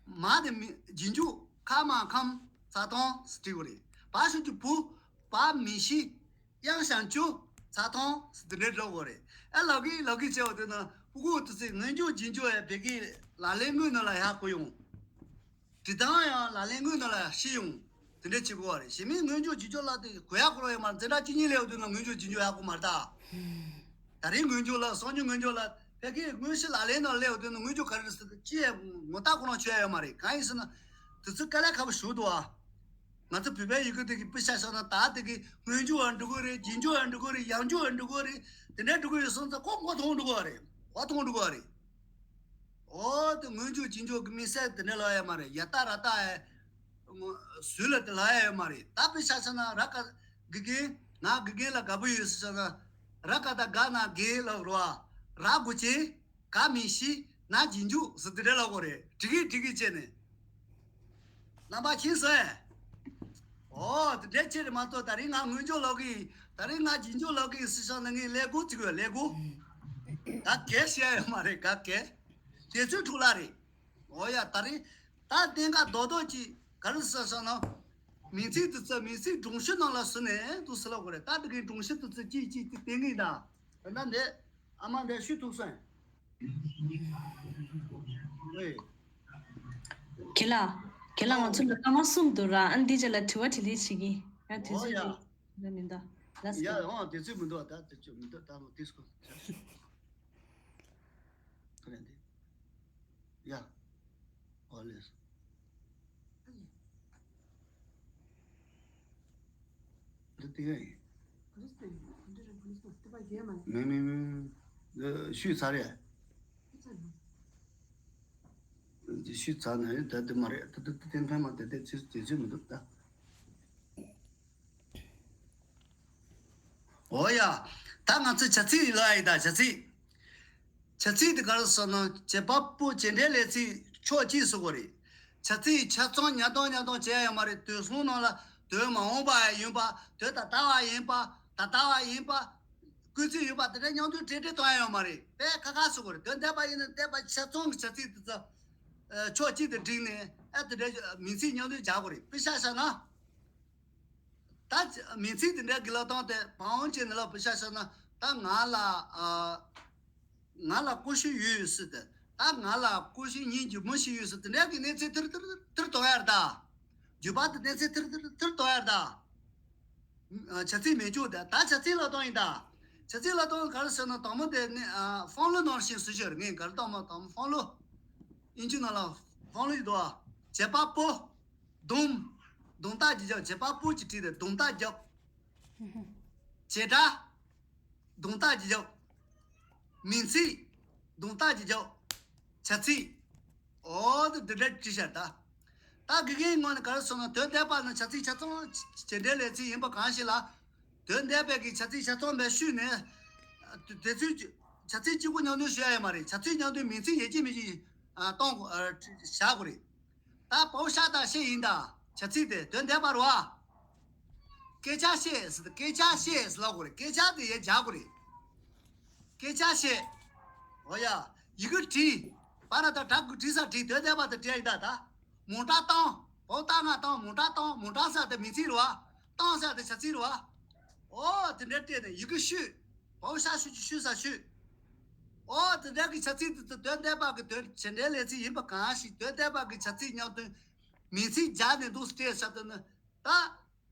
མ་དེ་མི་རྗེས་འཇུག་ཁ་མ་ཁམ་ཚ་ཐང་ཟེར་བྲིས་པ་རེད། བ་ཞབས་ཀྱུ་བུ། བ་མིང་གཞི། དབྱངས་ཞབས་ཀྱུ་ཚ་ཐང་ཟེར་དེ་འདྲའི་འགྲོ་དགོས་རེད། ཨ་ལོ་གི་ལོ་གི་བྱས་པ་དེ་ན་ཕྲུ་གུ་དེ་ཚོས་སྔོན་འཇུག་རྗེས་འཇུག་ཡ་བེ་གི་ལག་ལེན་དངོས་ནང་ལ་ཡག་པོ་ཡོང་། བྲིས་སྟངས་ཡང་ལག་ལེན་དངོས་ནང་ལ་ཤེས་ཡོང་། དེ་འདྲ་བྱེད་དགོས་པ་རེད། གཞན་མིན་སྔོན་འཇུག་རྗེས་འཇུག་ལ་དེ་གོ་ཡག་ཁོ་རང་ཡོད་མ་རེད། འཛིན་གྲྭ་བཅུ་གཉིས་སླེབས་དུས་ན་སྔོན་འཇུག་རྗེས་འཇུག་ཡག་པོ་མ་རེད་ད། ད་རེས་སྔོན་འཇུག་ལ་སང་ཉིན་སྔོན་འཇུག་ལ་ཕ་གིའི་དངོས་གཞི་ལག་ལེན་ནང་སླེབས་དུས་ན་སྔོན་འཇུག་ག་རེ་རེད་ཟེར་དུས་ཅི་ཡང་ངོ་རྟགས་ཁོ་རང་ཆོད་ཡ་ཡོད་མ་རེད། གང་ཡིན་ཟེར་ན། དེ་ཚོ་དཀའ་ལས་ཁག་པོ་ཞིག་འདུག་ཨ། ང་ཚོ་བོད་པའི་ཡི་གེ་དེ་གི་དཔེ་ཆ་བཞག་ན་ད་དེ་གི་སྔོན་འཇུག་ཡང་འགྲོ་གི་རེད། རྗེས་འཇུག་ཡང་འགྲོ་གི་རེད། ཡང་འཇུག་ཡང་འགྲོ་གི་རེད། དེ་འདྲ་འགྲོ་གི་ཡོད་སོང་ཙང་ཁོ་མགོ་ཐོན་འགྲོ་གི་རེད། མགོ་ཐོན་འགྲོ་གི་རེད། ཨོ་དེ་སྔོན་འཇུག་རྗེས་འཇུག་གི་དམིགས་བསལ་དེ་འདྲ་ལབ་ཡ་མ་རེད། ཡ་ཏ་ར་ཏ་ཨེ། སུས་ལ་དེ་ལབ་ཡ་ཡོད་མ་རེད། ད་དཔེ་ཆ་བཞག་ན་ར་ག་དགེ་རྒན། ང་དགེ་རྒན་ལ་དགའ་པོ་ཡོད་ཟེར་བཞག་ན། ར་ག་ད་དགའ་ན་དགེ་ལ་རོ་ཨ། ར་དགུ་ཅན། ག་མིང་གཞི། ན་རྗེས་འཇུག་ཟེར་དེ་འདྲ་ལབ་དགོས་རེད། འགྲིག་གི་འགྲིག་གི་བྱས་ནས། རྣམ་པ་མཁྱེན་སོང་ཨེ། ཨོ་དེ་འདྲ་བྱས་རེད་མ་གཏོགས་ད་རིང་ང་སྔོན་འཇུག་ལབ་གི་ཡིན། ད་རིང་ང་རྗེས་འཇུག་ལབ་གི་ཡིན་ཟེར་བཞག་ན་ངས་ཀླད་ཀོར་བརྩི་དགོས། ཀླད་ཀོར། ད་གལ་བཤད་ཡོད་མ་རེད། ག་གལ། དེ་ཚོའི་ཐུགས་ལ་རེད། ཨོ་ཡ་ད་རིང་ད་གཏན་འཁེལ་རྡོག་རྡོག་ཅིག་ག་རེ་ཟེར་བཞག་ན། མིང་ཚིག་དེ་ཚོ་མིང་ཚིག་སྒྲོམ་གཞི་ནང་ལ་ཟུར་ནས་འདུག་ཟེར་ལབ་དགོས་རེད། ད་དེ་གའི་སྒྲོམ་གཞི་དེ་ཚོ་ཅིག་ཅིག་ཅིག་བསྟན་གི་ཡིན་ད། ད་ལྟ་འདི་ཨ་མ་འདི་ཤོད་ཐུབ་སོང་། ཨེ། ཁྱེད་ལ། ཁྱེད་ལ་ང་ཚོ་ལ་སྐར་མ་གསུམ་འདུག་ར། ཨ་འདི་རྗེས་ལ་དྲི་བ་དྲིས་ལན་བྱེད་ཀྱི། ཡ་དུས་ཨོ་ཚོད་ཡ། འདི་འདྲ་མི་འདུག་ལ་ཡ་སྐོར། ཨོ་དུས་ཚོད་མི་འདུག་ད་དུས་ཚོད་མི་འདུག་ད་ལོ་དུས་སྐོར། ཁ་ལན་དེ། ཡ། ཨོ་ལེ། འདི་དེ་ཡ་ཡིན། མི་མི་མི་མི། འདི་ཤུས་ཚར་ཡ། འདི་ཤུས་ཚར་ན་ཡོད་ད་དེ་མ་རེད། ད་དེ་དེ་ཕན་མ་དེ་དེ་ཚོད་དེ་ཚོད་མི་འདུག་ད། ཨོ་ཡ། ད་ང་ཚོ་བྱ་ཚིག་ལ་ཡིན་ད་བྱ་ཚིག་བྱ་ཚིག་དེ་ག་རེ་ཟེར་ན་བྱེད་པ་པོ་བྱེད་འབྲེལ་ལས་ཚིག་ཕྱོགས་གཅིག་ཟེར་དགོས་རེད། བྱ་ཚིག་ཆ་ཚང་ཉག་གཏོང་ཉག་གཏོང་བྱས་ཡོད་མ་རེད། དུས་གསུམ་ནང་ལ་དུས་མ་འོངས་པ་ཡིན་པ། དུས་ད་ལྟ་བ་ཡིན་པ། ད་ལྟ་བ་ཡིན་པ། སྐུལ་ཚིག་ཡོད་པ་དེ་འདྲ་མཉམ་དུ་འབྲེལ་འབྲེལ་གཏོང་ཡ་ཡོད་མ་རེད། དཔེ་ཁ་ཁ་ཟེར་དགོས་རེད། དོན་འདས་པ་ཡིན་ན་འདས་པ་ཆ་ཚང་གི་བྱ་ཚིག་དེ་ཚོ་ཕྱོགས་གཅིག་ཏུ་བསྒྲིགས་ནས་ཨ་དེ་འདྲ་མིང་ཚིག་མཉམ་དུ་སྦྱར་དགོས་རེད། དཔེ་ཆ་བཞག་ན། ད་མིང་ཚིག་དེ་འདྲ་གི་ལ་བཏང་སྟེ་བང་བྱས་ནས་ལ་བུ་ཤ་ཤ་ན་ད་ང་ལ་ཨ། ང་ལ་ཀུ་ཤུ་ཡོད་ཟེར་ཏེ། ད་ང་ལ་ཀུ་ཤུ་གཉིས་ཀྱི་མུ་ཤི་ཡོད་ཟེར་དེ་འདྲ་གི་གནས་ཚུལ་ཐིར་ཐིར་ཐིར་གཏོང་ཡར་ད། རྒྱུད་པ་དེ་གནས་ཚུལ་ཐིར་ཐིར་ཐིར་གཏོང་ཡར་ད། བྱ་ཚིག་མེད་རྒྱུ་དེ་ད་བྱ་ཚིག་ལ་གཏོང་ཡིན་ད། བྱ་ཚིག་ལ་གཏོང་ག་རེ་ཟེར་ན་དང་པོ་དེ་ནི་ཨ་ཧྥང་ལོ་ནང་བཞིན་སུ་ཞིག་རེད། ངས་ག་རེ་གཏོང་མ་དང་པོ་ཧྥང་ལོ། དབྱིན་ཇི་ནང་ལ་ཧྥང་ལོ་ཡི་དོ་ཨ། བྱེད་པ་པོ། སྡོམ། སྡོམ་རྟགས་ཀྱི་རྒྱབ་བྱེད་པ་པོ་གྱི་བྲིས་ཏེ་སྡོམ་རྟགས་རྒྱབ། བྱེད་སྒྲ། སྡོམ་རྟགས་ཀྱི་རྒྱབ། མིང་ཚིག་སྡོམ་རྟགས་ཀྱི་རྒྱབ། བྱ་ཚིག་ཨོ་དེ་འདི་འདྲ་བྲིས་ཤར་ད། ད་དགེ་རྒན་ངོས་ནས་ག་རེ་གསུངས་ན་དོན་འདས་པ་ནི་བྱ་ཚིག་ཆ་ཚང་བྱེད་འབྲེལ་ལས་ཚིག་ཡིན་པ་གང་ཞིག་ལ། དོན་འདས་པའི་གི་བྱ་ཚིག་ཆ་ཚང་བའི་ཤུལ་ནས། དེ་ཚོའི་བྱ་ཚིག་གཅིག་པུ་མཉམ་དུ་ཤོད་ཡ་ཡོད་མ་རེད། བྱ་ཚིག་མཉམ་དུ་མིང་ཚིག་ཡེ་གཅིག་མིན་གཅིག་གཏོང་དགོས་བཞག་དགོས་རེད། ད་བའོ་ཤ་དང་ཤེ་ཡིན་ད། བྱ་ཚིག་དེ་དོན་འདས་པ་རེད་བ། སྐད་ཆ་བཤད་ཟེར་ཏེ་སྐད་ཆ་བཤད་ཟེར་ལབ་དགོས་རེད། སྐད་ཆ་དེ་ཡར་སྦྱར་དགོས་རེད། སྐད་ཆ་བཤད། འོ་ཡ། ཡི་གེ་བྲིས། པ་ར་ད་དྲ་གུ་བྲིས་ས་བྲིས་དོན་འདས་པ་དེ་བྲིས་ཡིན་ད་ད། མོ་ཊ་བཏང་། བའོ་ཏ་ང་བཏང་མོ་ཊ་བཏང་མོ་ཊ་ཟེར་དེ་མིང་ཚིག་རེད་བ། བཏང་ཟེར་དེ་བྱ་ཚིག་རེད་བ། ཨོ་དེ་འདྲ་བལྟས་ནས་ཡི་གེ་བཤུས། བའོ་ཤ་བཤུས་ཀྱི་བཤུས་ས་བཤུས། ཨོ་དེ་འདྲ་གི་བྱ་ཚིག་དེ་ཚོ་དོན་འདས་པ་གི་དོན་བྱེད་འབྲེལ་ལས་ཚིག་ཡིན་པ་གང་ཞིག་དོན་འདས་པ་གི་བྱ་ཚིག་མཉམ་དུ་མིང་ཚིག་སྦྱར་ནས་འདུག་སེ་བྲིས་ས་དེ་ནི་ད།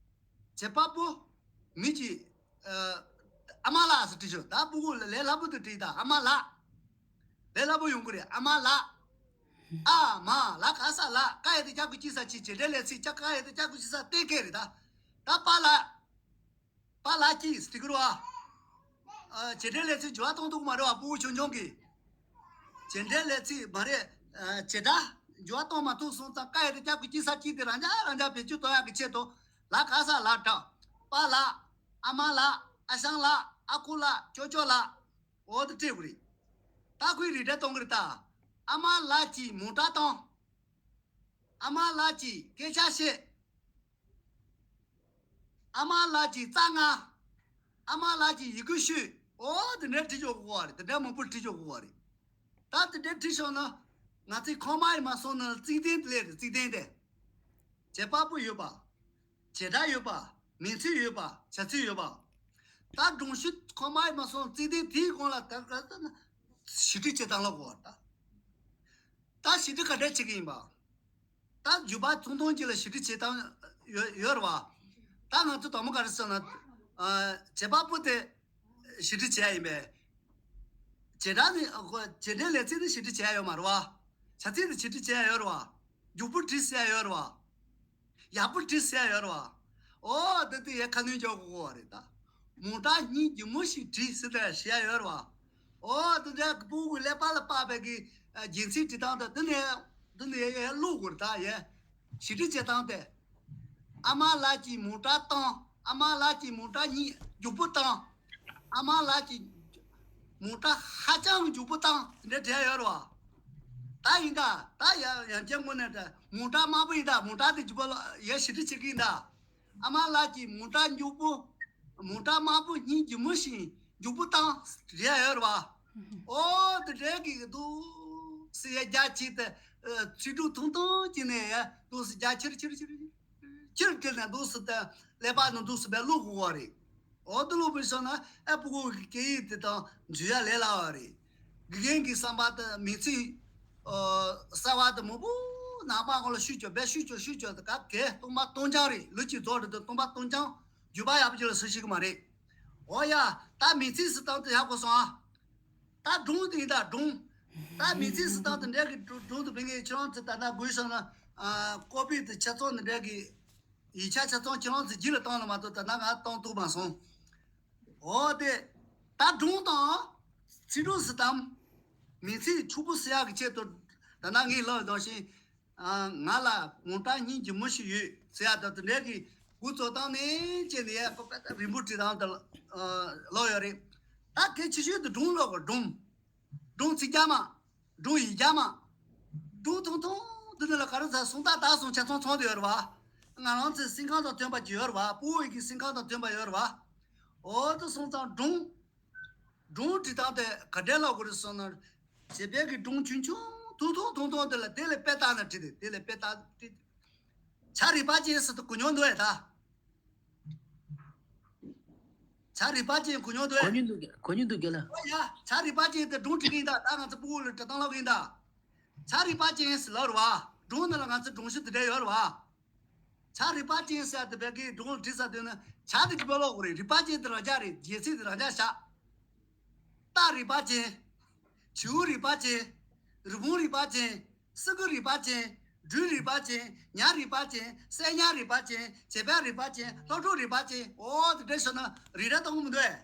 བྱེད་པ་པོ། མི་གྱི། ཨ་མ་ལགས་སུ་བྲིས་ཤོག་ད་སྤུ་གུ་ལ་ལས་སླ་པོ་དུ་བྲིས་ད་ཨ་མ་ལགས། ལས་སླ་པོ་ཡོང་གི་རེད་ཨ་མ་ལགས། ཨ་མ་ལ་ག་ས་ལ་ཀ་ཡ་དེ་ཀྱ་གུ་ཅི་ས་ཅི་བྱེད་འབྲེལ་ལས་ཚིག་ཀྱ་ཀ་ཡ་དེ་ཀྱ་གུ་ཅི་ས་ཏེ་ཀེ་རེད་ད། ད་པ་ལགས། པ་ལགས་ཀྱིས་སྟི་ཀི་རུ་ཨ། བྱེད་འབྲེལ་ལས་ཚིག་འགྱུར་བ་གཏོང་ཐུབ་ཀྱི་མ་རེད་བ་སྤུ་གུ་ཆུང་ཆུང་གིས། བྱེད་འབྲེལ་ལས་ཚིག་མ་རེད། བྱེད་སྒྲ་འགྱུར་བ་གཏོང་མ་ཐུབ་སོང་ཙང་ཀ་ཡ་དེ་ཀྱ་གུ་ཅི་ས་ཅི་དེ་རང་འཇགས་རང་འཇགས་བེད་སྤྱོད་གཏོང་ཡག་གི་ཆེད་དུ་ལ་ག་ས་ལ་དྲག་པ་ལགས། ཨ་མ་ལགས། ཨ་ཞང་ལགས། ཨ་ཁུ་ལགས། ཅོ་ཅོ་ལགས། འོ་དེ་སྤྲད་དགོས་རེད། ད་ཁོས་རིགས་འགྲེ་གཏོང་གི་རེད་ད། ཨ་མ་ལགས་ཀྱིས་མོ་ཊ་བཏང་། ཨ་མ་ལགས་ཀྱིས་སྐད་ཆ་བཤད། ཨ་མ་ལགས་ཀྱིས་རྩྭ་བརྔ། ཨ་མ་ལགས་ཀྱིས་ཡི་གུ་བཤུས། ཨོ་དེ་འདྲ་བྲིས་ཆོག་གོ་བ་རེད། དེ་འདྲ་མང་པོ་བྲིས་ཆོག་གོ་བ་རེད། ད་དེ་འདྲ་བྲིས་ཆོག་ན། ང་ཚོས་ཁོག་མ་ཡིས་མ་སོང་ན་བརྩེགས་ལྡན་དེ་ལས་རེད། བརྩེགས་ལྡན་དེ། བྱེད་པ་པོ་ཡོད་པ། བྱེད་སྒྲ་ཡོད་པ། མིང་ཚིག་ཡོད་པ། བྱ་ཚིག་ཡོད་པ། ད་སྒྲུང་ཞིག་ཁོག་མ་ཡིས་མ་སོང་བརྩེགས་ལྡན་དེའི་གོང་ལ་ད་ག་ཟེར་ན། ཞིབ་འབྲི་བྱེད་སྟངས་ལ་གོ་བ་ད། ད་ཞིབ་འབྲི་ག་འདྲ་བྱེད་ཀྱི་ཡིན་པ། ད་བརྗོད་པ་ཐུང་ཐུང་ཅིག་ལ་ཞིབ་འབྲི་བྱེད་སྟངས་ཡོད་ཡོད་རེད་བ། ད་ང་ཚོ་དང་པོ་ག་རེ་ཟེར་ན། ཨ། བྱེད་པ་པོ་དེ་ཞིབ་འབྲི་བྱེད་ཡ་ཡིན་པས། བྱེད་སྒྲ་ནི། ཨ། ཁོ་བྱེད་སྒྲའི་ལས་ཚིག་ནི་ཞིབ་འབྲི་བྱེད་ཡ་ཡོད་མ་རེད་བ། བྱ་ཚིག་ནི་ཞིབ་འབྲི་བྱེད་ཡ་ཡོད་རེད་བ། མགྱོགས་པོ་བྲིས་ཟེར་ཡ་ཡོད་རེད་བ། ཡག་པོ་བྲིས་ཟེར་ཡ་ཡོད་རེད་བ། ཨོ་དེ་དེ་ཡ་ཁ་སྣོན་རྒྱག་དགོས་ཀྱི་རེད་ད། མོ་ཊ་སྙིང་རྗེ་མོ་ཞིག་བྲིས་ཟེར་ད་ཞེས་ཡ་ཡོད་རེད་བ། ཨོ་དེ་འདྲ་གི་ཕྲུ་གུ་ཀླད་པ་ལ་དཔག་པའི་གི་རྒྱན་ཚིག་འབྲི་སྟངས་དང་དེ་ནས་དེ་ནས་ཡ་ཡ་ཀློག་དགོས་རེད་ད་ཡ། ཞིབ་འབྲི་བྱེད་སྟངས་དེ། ཨ་མ་ལགས་ཀྱིས་མོ་ཊ་བཏང་། ཨ་མ་ལགས་ཀྱིས་མོ་ཊ་སྙིང་མགྱོགས་པོ་བཏང་། ཨ་མ་ལགས་ཀྱིས་མོ་ཊ་ཧ་ཅང་མགྱོགས་པོ་བཏང་། དེ་འདྲ་བྲིས་ཡ་ཡོད་རེད་བ། ད་ཡིན་ད། ད་ཡ་ཡང་བསྐྱར་དངོས་གནས་ད་མོ་ཊ་དམར་པོ་ཡིན་ད། མོ་ཊ་དེ་རྒྱུ་བ་ལ་ཡ་ཞིབ་འབྲི་བྱེད་ཀྱི་ཡིན་ད། ཨ་མ་ལགས་ཀྱིས་མོ་ཊ་མགྱོགས་པོ། མོ་ཊ་དམར་པོ་སྙིང་རྗེ་མོ་ཞིག་མགྱོགས་པོ་བཏང་། བྲིས་ཡ་ཡོད་རེད་བ། ཨོ་དེ་འདྲ་གི་འདུག་སེ་ཡ་རྒྱ་ཆེ་ད། ཚིག་གྲོགས་ཐུང་ཐུང་ཅིག་ནས་ཡ་འདུག་སེ་རྒྱ་ཆེར་ཆེར་ཆེར་ཆེར། ཁྱེད་ཀྱིས་ནས་འདུག་སེ་དེ་ཀླད་པ་ནང་འདུག་སེ་བས་ཀློག་དགོས་པ་རེད། འོ་དེ་ཀློག་པའི་ཤོག་ན་ཨ་ཕྲུ་གུ་གི་སྐད་ཡིག་དེ་དང་འཇུ་ཡ་ལས་སླ་བ་རེད། དགེ་རྒན་གྱི་བསམ་པ་དེ་མི་ཚེ་གསར་བ་དེ་མང་པོ་ནང་པ་ཁོང་ལ་ཤུགས་རྒྱོབ་བས་ཤུགས་རྒྱོབ་ཤུགས་རྒྱོབ་དེ་ག་གེ་སྟོང་པ་སྟོང་རྐྱང་རེད། ལོ་གཅིག་རྫོགས་རེད་དེ་སྟོང་པ་སྟོང་རྐྱང་རྒྱུད་པ་ཡག་པོ་ཅིག་ལ་སུ་ཞིག་གི་མ་རེད། འོ་ཡ་ད་མི་ཚེ་ཟེར་སྟངས་དེ་ཡག་པོ་སོང་ཨ། ད་སྒྲུང་དེ་ཡིན་ད་སྒྲུང་། ད་མི་ཚེ་ཟེར་སྟངས་དེ་འདྲ་གི་སྒྲུང་སྒྲུང་དེ་བེད་ངས་ཁྱེད་རང་ཚོ་ད་ལྟ་དགོས་སོང་ན། ཀོ་པི་དེ་ཆ་ཚང་དེ་འདྲ་གི་ཡིག་ཆ་ཆ་ཚང་ཁྱེད་རང་ཚོ་རྗེས་ལ་བཏང་ལ་མ་གཏོགས་ད་ལྟ་ང་བཏང་ཐུབ་མ་སོང་། འོ་དེ་ད་སྒྲུང་དང་ཚིག་གྲོགས་སུ་དམ། མི་ཚེ་ཕྱུག་པོ་ཟེར་ཡག་གི་ཆེད་དུ་ད་ལྟ་ངས་ལབ་ཡོད་ཞིང་། ང་ལ་མོ་ཊ་སྙིང་རྗེ་མོ་ཞིག་ཡོད་ཟེར་ཡག་ད་དེ་འདྲའི་གི་འགོ་བཙུགས་སྟངས་ནས་བྱས་ནས་ཡ་རིང་པོ་བྲིས་སྟངས་དེ་ལབ་ཡོད་རེད། ད་གལ་ཆེ་ཤོས་དེ་སྒྲུང་ལབ་དགོས་སྒྲུང་། སྒྲུང་ཚིག་རྒྱ་མ། སྒྲུང་ཡིག་རྒྱ་མ། སྒྲུང་ཐུང་ཐུང་འདི་འདི་ལ་ག་རེ་ཟ་སུམ་རྟགས་དག་གསུམ་ཆ་ཚང་ཚང་དུ་ཡོད་རེད་བ། ང་རང་ཚོའི་སེམས་ཁམས་དང་མཐུན་པ་ཅིག་ཡོད་རེད་བ། ཕྲུ་གུ་ཡི་གི་སེམས་ཁམས་དང་མཐུན་པ་ཡོད་རེད་བ། འོ་དེ་སོང་ཙང་སྒྲུང་། སྒྲུང་འབྲི་སྟངས་དེ་ག་འདྲས་ལབ་དགོས་རེད་ཟེར་ན། བྱེད་པའི་གི་སྒྲུང་ཆུང་ཆུང་ཐུང་ཐུང་ཐུང་ཐུང་དེ་ལ་དེ་ལས་དཔེ་བལྟས་ན་འགྲིག་དེ་དེ་ལས་དཔེ་བལྟས་འགྲིག་བྱ་རིག་པ་ཅན་ཟེར་དུ་གོ་མྱོང་འདུག་ཨེ་ད། བྱ་རིག་པ་ཅན་གོ་མྱོང་འདུག་གོ་ཨེ། མྱོང་འདུག་གོ་མྱོང་འདུག་རྒན་ལགས། ཨོ་ཡ། བྱ་རིག་པ་ཅན་དེ་སྒྲུང་འབྲི་གི་ཡིན་ད། ད་ང་ཚོ་ཕྲུ་གུ་ལ་འབྲི་སྟངས་ལབ་གི་ཡིན་ད། བྱ་རིག་པ་ཅན་ཟེར་ལབ་རེད་བ། སྒྲུང་ནང་ལ་ང་ཚོ་སྒྲུང་གཞི་དེ་འདྲ་ཡོད་རེད་བ། བྱ་རིག་པ་ཅན་ཟེར་དེ་བས་ཀྱི་སྒྲུང་ལ་བྲིས་ས་དེ་ནི་བྱ་དེ་གི་བེད་ལོག་གོ་རེད། རིག་པ་ཅན་དེ་རང་འཇགས་རེད། རྒྱལ་སྲིད་དེ་རང་འཇགས་བྱ། རྟ་རིག་པ་ཅན། བྱིའུ་རིག་པ་ཅན། རི་བོང་རིག་པ་ཅན། སེ་གོལ་རིག་པ་ཅན། སྦྲུལ་རིག་པ་ཅན། ཉ་རིག་པ་ཅན། སྲན་ཉ་རིག་པ་ཅན། བྱེད་པ་རིག་པ་ཅན། ལྷོ་ཕྲུག་རིག་པ་ཅན། འོ་དེ་འདྲ་ཤོད་ན་རིགས་འདྲ་གཏོང་གི་མི་འདུག་ཨེ།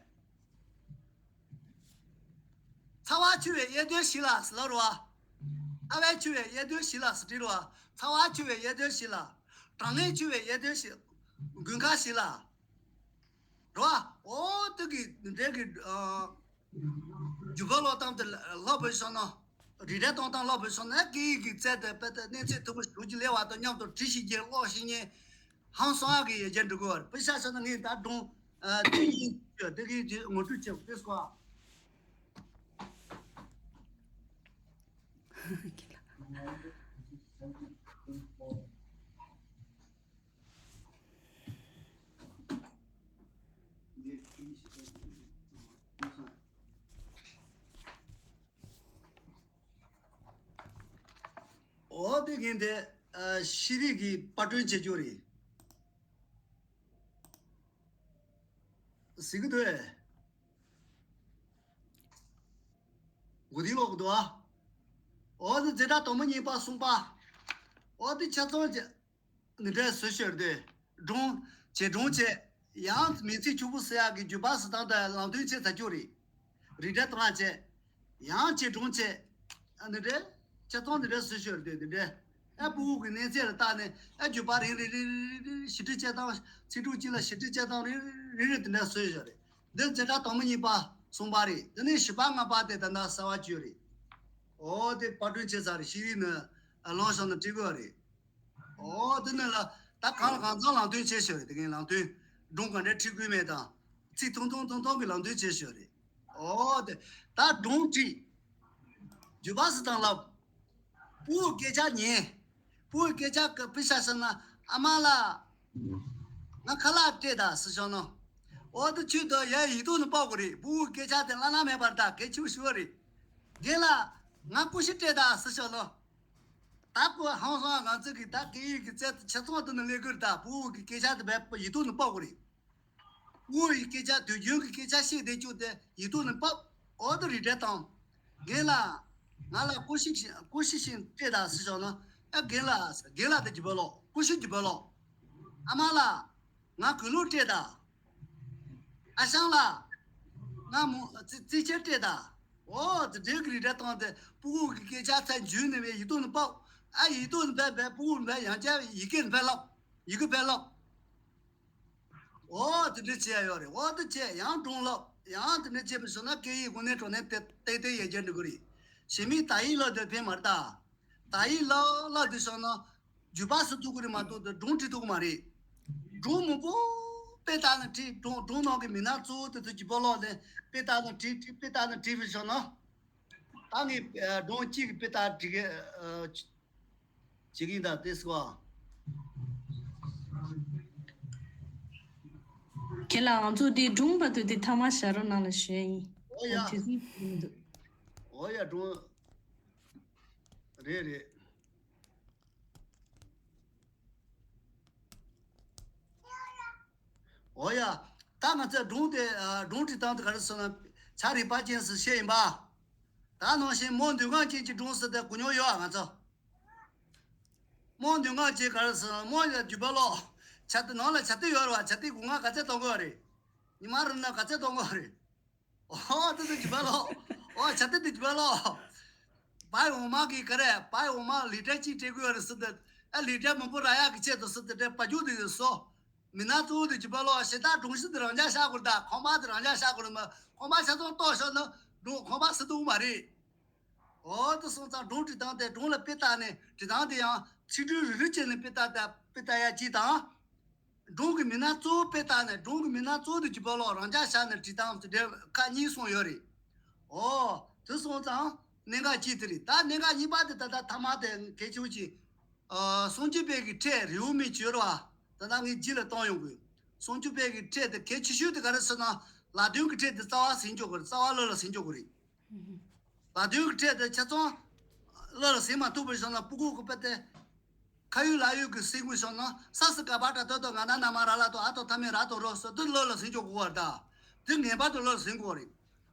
ཚ་བ་ཆུ་བའི་གཡས་གདོན་ཞིག་ལ་ཟེར་ལབ་རེད་བ། ཚ་བས་ཆུ་བའི་གཡས་གདོན་ཞིག་ལ་ཟེར་བྲིས་རེད་བ། ཚ་བ་ཆུ་བའི་གཡས་གདོན་ཞིག་ལ། གྲང་ངར་ཆུ་བའི་གཡས་གདོན་ཞིག་དགུན་ཁ་ཞིག་ལ། རེད་བ། འོ་དེ་གི་འདྲའི་གི་ཨ། རྒྱུ་སྐར་ཀློག་སྟངས་དེ་ལ་ལྷག་པའི་ཤོག་ན། རིགས་འདྲ་གཏོང་སྟངས་ལྷག་པའི་ཤོག་ན་སྐད་ཡིག་གི་རྩལ་དེ་དཔེ་དེ་གནས་ཚད་མཐོ་པོ་ཞིག་ལས་བ་དང་མཉམ་དུ་བྲིས་ཤེས་ཀྱི་ཀློག་ཤེས་མཁན་ཧང་སང་ཡག་གི་ཡོད་རྒྱུ་འགྲོ་གི་བར་དཔེ་ཤ་ཤ་ན་ངས་ད་སྒྲུང་དུས་ཡིན་དེ་གི་ངོ་སྤྲོད་བྱེད་དགོས་སོ། འོ་དེ་གིན་དེ་ཤེས་རིག་གི་པར་སྐྲུན་བྱེད་རྒྱུ་རེད། ཟེར་གི་འདུག་ཨེ། མགོ་དེ་ལོག་གི་འདུག་ཨ། འོ་དེ་འཛིན་གྲྭ་དང་པོ་གཉིས་པ་གསུམ་པ། འོ་དེ་ཆ་ཚང་བྱས། འདི་འདྲའི་བཟོ་ཤོར་ཏེ། སྒྲུང་། བྱེད་སྒྲུང་བྱས། ཡང་མི་ཚེ་ཕྱུག་པོ་ཟེར་ཡག་གི་རྒྱུད་པ་ཟེར་སྟངས་དང་ལམ་སྟོན་བྱས་ཚར་རྒྱུ་རེད། རིགས་འདྲ་གཏོང་ཡག་བྱས། ཡང་བྱེད་སྒྲུང་བྱས། ཨ་འདི་འདྲའི་ཆ་ཚང་འདི་འདྲའི་བཟོ་ཤོར་ཏེ་འདི་འདྲའི། ཨ་ཕྲུ་གུ་གི་གནས་ཚད་ལ་བལྟས་ནས་ཨ་རྒྱུད་པ་རེ་རེ་རེ་རེ་རེ་ཞིབ་འབྲི་བྱེད་སྟངས། ཚིག་གྲོགས་གཅིག་ལ་ཞིབ་འབྲི་བྱེད་སྟངས་རེ་རེ་རེ་འདི་འདྲ་བཟོས་ཡོད་རེད། འདི་འཛིན་གྲྭ་དང་པོ་གཉིས་པ་གསུམ་པ་རེད། འདི་ནས་བཞི་པ་ལྔ་པ་དེ་ད་ལྟ་གསར་བ་བཅོས་རེད། འོ་དེ་པར་སྐྲུན་བྱས་ཚར་རེད། ཤེས་རིག་ནས་ལོང་བཞག་ན་འགྲིག་གི་རེད། ཨོ་དེ་ནས་ལ་ད་གང་ལ་གང་འཚམ་ལམ་སྟོན་བྱས་ཤོག་རེད། དེ་གའི་ལམ་སྟོན་སྒྲུང་ག་འདྲ་ཁྲིད་དགོས་མེད་དང་། ཚིག་ཐུང་ཐུང་ཐུང་ཐུང་གི་ལམ་སྟོན་བྱས་ཤོག་རེད། ཨོ་དེ་ད་སྒྲུང་བྲིས། རྒྱུ་བ་སི་དང་ལབ། སྤུ་གུ་སྐད་ཆ་ཉན། སྤུ་གུ་སྐད་ཆ་ག་པི་ཤ་ཤ་ན་ཨ་མ་ལ། ང་ཁ་ལག་སྤྲད་ད་སི་ཤོ་ནོ། ཨོ་དེ་ཆུ་དོ་ཡ་ཡིད་དུ་ནི་པོག་གི་རེད། སྤུ་གུ་སྐད་ཆ་དེ་བླ་ན་མེད་པར་ད་གལ་ཆེ་བོ་ཞུ་བ་རེད། རྒན་ལགས། ང་ཀུ་ཤུ་སྤྲད་ད་སི་ཤོ་ནོ། ད་ཁོ་ཧང་སང་ང་ཚོ་གི་ད་སྐད་ཡིག་གི་རྩལ་དུ་ཆ་ཚང་དུ་ནི་ལས་དགོས་ད་སྤུ་གུ་གི་སྐད་ཆ་དེ་བས་ཡིད་དུ་ནི་པོག་གི་རེད། སྤུ་གུ་ཡི་སྐད་ཆ་དུས་རྒྱུན་གི་སྐད་ཆ་བཤད་བསྡད་རྒྱུ་དེ་ཡིད་དུ་ནི་པོག་ཨོ་དེ་རི་འདྲེ་དང་། རྒན་ལགས། ང་ལ་ཀུ་ཤུ་ཤིང་ཀུ་ཤུ་ཤིང་སྤྲད་ད་སི་ཤོ་ནོ། ཨ་རྒན་ལགས། རྒན་ལགས་དེ་རྒྱུ་བ་ལོ། ཀུ་ཤུ་རྒྱུ་བ་ལོ། ཨ་མ་ལགས། ང་གོས་ལུག་སྤྲད་ད། ཨ་ཞང་ལགས། ང་མོ་རྩི་རྩི་ཆས་སྤྲད་ད། ཨོ་དེ་འདྲའི་གི་རི་འདྲ་བཏང་སྟེ་སྤུ་གུ་གི་སྐད་ཆ་ཚ་འཇུས་ནས་བས་ཡིད་དུ་ནི་པོག་ཨ་ཡིད་དུ་ནི་བས་བས་སྤུ་གུ་ནི་བས་ཡང་བསྐྱར་ཡི་གེ་ནི་བས་ལབ། ཡི་གེ་བས་ལབ། ཨོ་དེ་འདྲ་བྱས་ཡོད་རེད། ཨོ་དེ་བྱས་ཡང་སྒྲུང་ལབ། ཡང་དེ་འདྲ་བྱས་པ་སོང་ན་སྐད་ཡིག་གོ་གནས་གྲོགས་ནས་ཏེ་ཏེ་ཏེ་ཡལ་རྒྱག་འགྲོ་གི་རེད། གཞན་མི་ད་ཡིག་ལབ་དེ་ཕན་མ་རེད་ད། ད་ཡིག་ལབ་ལབ་དུས་སོང་ན། རྒྱུ་བ་སི་ཐུབ་ཀྱི་རེད་མ་གཏོགས་དེ་སྒྲུང་བྲིས་ཐུབ་ཀྱི་མ་རེད། སྒྲུང་མང་པོ་དཔེ་ལྟ་ན་བྲིས། སྒྲུང་སྒྲུང་ནང་གི་མི་སྣ་གཙོ་བོ་དེ་ཚོ་རྒྱུ་བ་ལོག་ནས་དཔེ་ལྟ་ན་བྲིས། བྲིས་དཔེ་ལྟ་ན་བྲིས་པའི་ཕྱོགས་ན། ད་ངས་ཨ་སྒྲུང་གཅིག་གི་དཔེ་ལྟ་བྲིས་གི་ཨ་བྱེད་ཀྱི་ཡིན་ད་དེ་སྐོར། ཁྱེད་ལ་ང་ཚོ་འདི་སྒྲུང་པ་དུས་དེ་ཐ་མ་ཞྭ་རོ་ནང་ལ་ཞུ་ཡ་ཡིན། ཨོ་ཡ། དུས་ཚོད་མི་འདུག་ཨོ་ཡ་སྒྲུང་། རེད་རེད། ཨོ་ཡ། ད་ང་ཚོས་སྒྲུང་དེ་ཨ་སྒྲུང་བྲིས་སྟངས་དེ་ག་རེ་ཟེར་ན། བྱ་རིག་པ་ཅན་ཟེར་བཤད་ཡིན་པ། ད་ནང་བཞིན་མོ་མདུན་སྒང་ཅན་གྱི་སྒྲུང་ཟེར་དེ་གོ་མྱོང་ཡོད་ཨ་ང་ཚོ། མོ་མདུན་སྒང་ཅན་ག་རེ་ཟེར་ན་མོ་ཡ་རྒྱུ་བ་ལོག་བྱ་དེ་ནང་ལ་བྱ་དེ་ཡོད་རེད་བ། བྱ་དེ་སྒོ་ང་ག་ཚད་གཏོང་དགོས་རེད། ཉི་མ་རེ་ན་ག་ཚད་གཏོང་དགོས་རེད། ཨོ་དེ་དེ་རྒྱུ་བ་ལོག་ཨོ་བྱ་དེ་དེ་རྒྱུ་བ་ལོག་བའི་འོ་མ་གི་ག་རེ་བའི་འོ་མ་ལི་ཏྲ་གཅིག་སྤྲད་དགོས་རེད་ཟེར་དེ། ཨ་ལི་ཏྲ་མང་པོ་རག་ཡག་གི་ཆེད་དུ་ཟེར་དེ་སྤྲད་པ་རྒྱུ་དེ་དེ་སོ། མི་སྣ་གཙོ་བོ་དེ་རྒྱུ་བ་ལོག་ཞེ་དྲག་སྒྲུང་གཞི་དེ་རང་འཇགས་བཞག་དགོས་རེད་ད། ཁང་པ་དེ་རང་འཇགས་བཞག་དགོས་རེད་མ། ཁང་པ་ཆ་ཚང་གཏོར་བཞག་ན་སྒྲུང་ཁང་པ་ཟེར་ཐུབ་མ་རེད། ཨོ་དེ་སོང་ཙང་སྒྲུང་བྲིས་སྟངས་དེ་སྒྲུང་ལ་དཔེ་བལྟས་ནས་བྲིས་སྟངས་དེ་ཡང་ཚིག་འབྲུ་རེ་རེ་བྱས་ནས་དཔེ་བལྟས་ད་དཔེ་བལྟས་ཡ་གཅིག་དང་། སྒྲུང་གི་མི་སྣ་གཙོ་བོ་དཔེ་བལྟས་ནས་སྒྲུང་གི་མི་སྣ་གཙོ་བོ་དེ་རྒྱུ་བ་ལོག་རང་འཇགས་བཞག་ནས་བྲིས་སྟངས་དེ་འདྲ་ཁག་གཉིས་གསུངས་ཡོད་རེད། ཨོ་དེ་སོང་ཙང་གནད་འགག་གཅིག་དེ་རེད། ད་གནད་འགག་གཉིས་པ་དེ་ད་ལྟ་ཐ་མ་དེ་གལ་ཆེ་བོ་ཅིག་ཨ་སུམ་ཅུ་པའི་གི་ཕྲད་རེའུ་མིག་བྱོས་ར་བ། ད་ལྟ་ངས་རྗེས་ལ་གཏོང་ཡོང་དགོས། སུམ་ཅུ་པའི་གི་ཕྲད་དེ་གལ་ཆེ་ཤོས་དེ་ག་རེ་ཟེར་ན། ལ་དོན་གི་ཕྲད་དེ་རྩ་བ་ཟིན་འཇོག་དགོས་རེད། རྩ་བ་བློ་ལ་ཟིན་འཇོག་དགོས་རེད། ལ་དོན་གི་ཕྲད་དེ་ཆ་ཚང་བློ་ལ་ཟིན་མ་ཐུབ་པའི་ཤོག་ན་སྤུ་གུ་གི་དཔེ་དེ། ཁ་ཡོད་ལག་ཡོད་ཀྱི་སེམས་ཀྱི་ཤོག་ན་ས་སི་ཀ་བ་ཏྲ་ཏོ་ཏོ་ང་ན་ན་མ་ར་ལ་ཏོ་ཨ་ཏོ་ཐ་མེ་ར་ཏོ་རོ་སོ་དེ་བློ་ལ་ཟིན་འཇོག་དགོས་པ་རེད་ད། དེ་ངེས་པར་དུ་བློ་ལ་ཟིན་དགོས་རེད།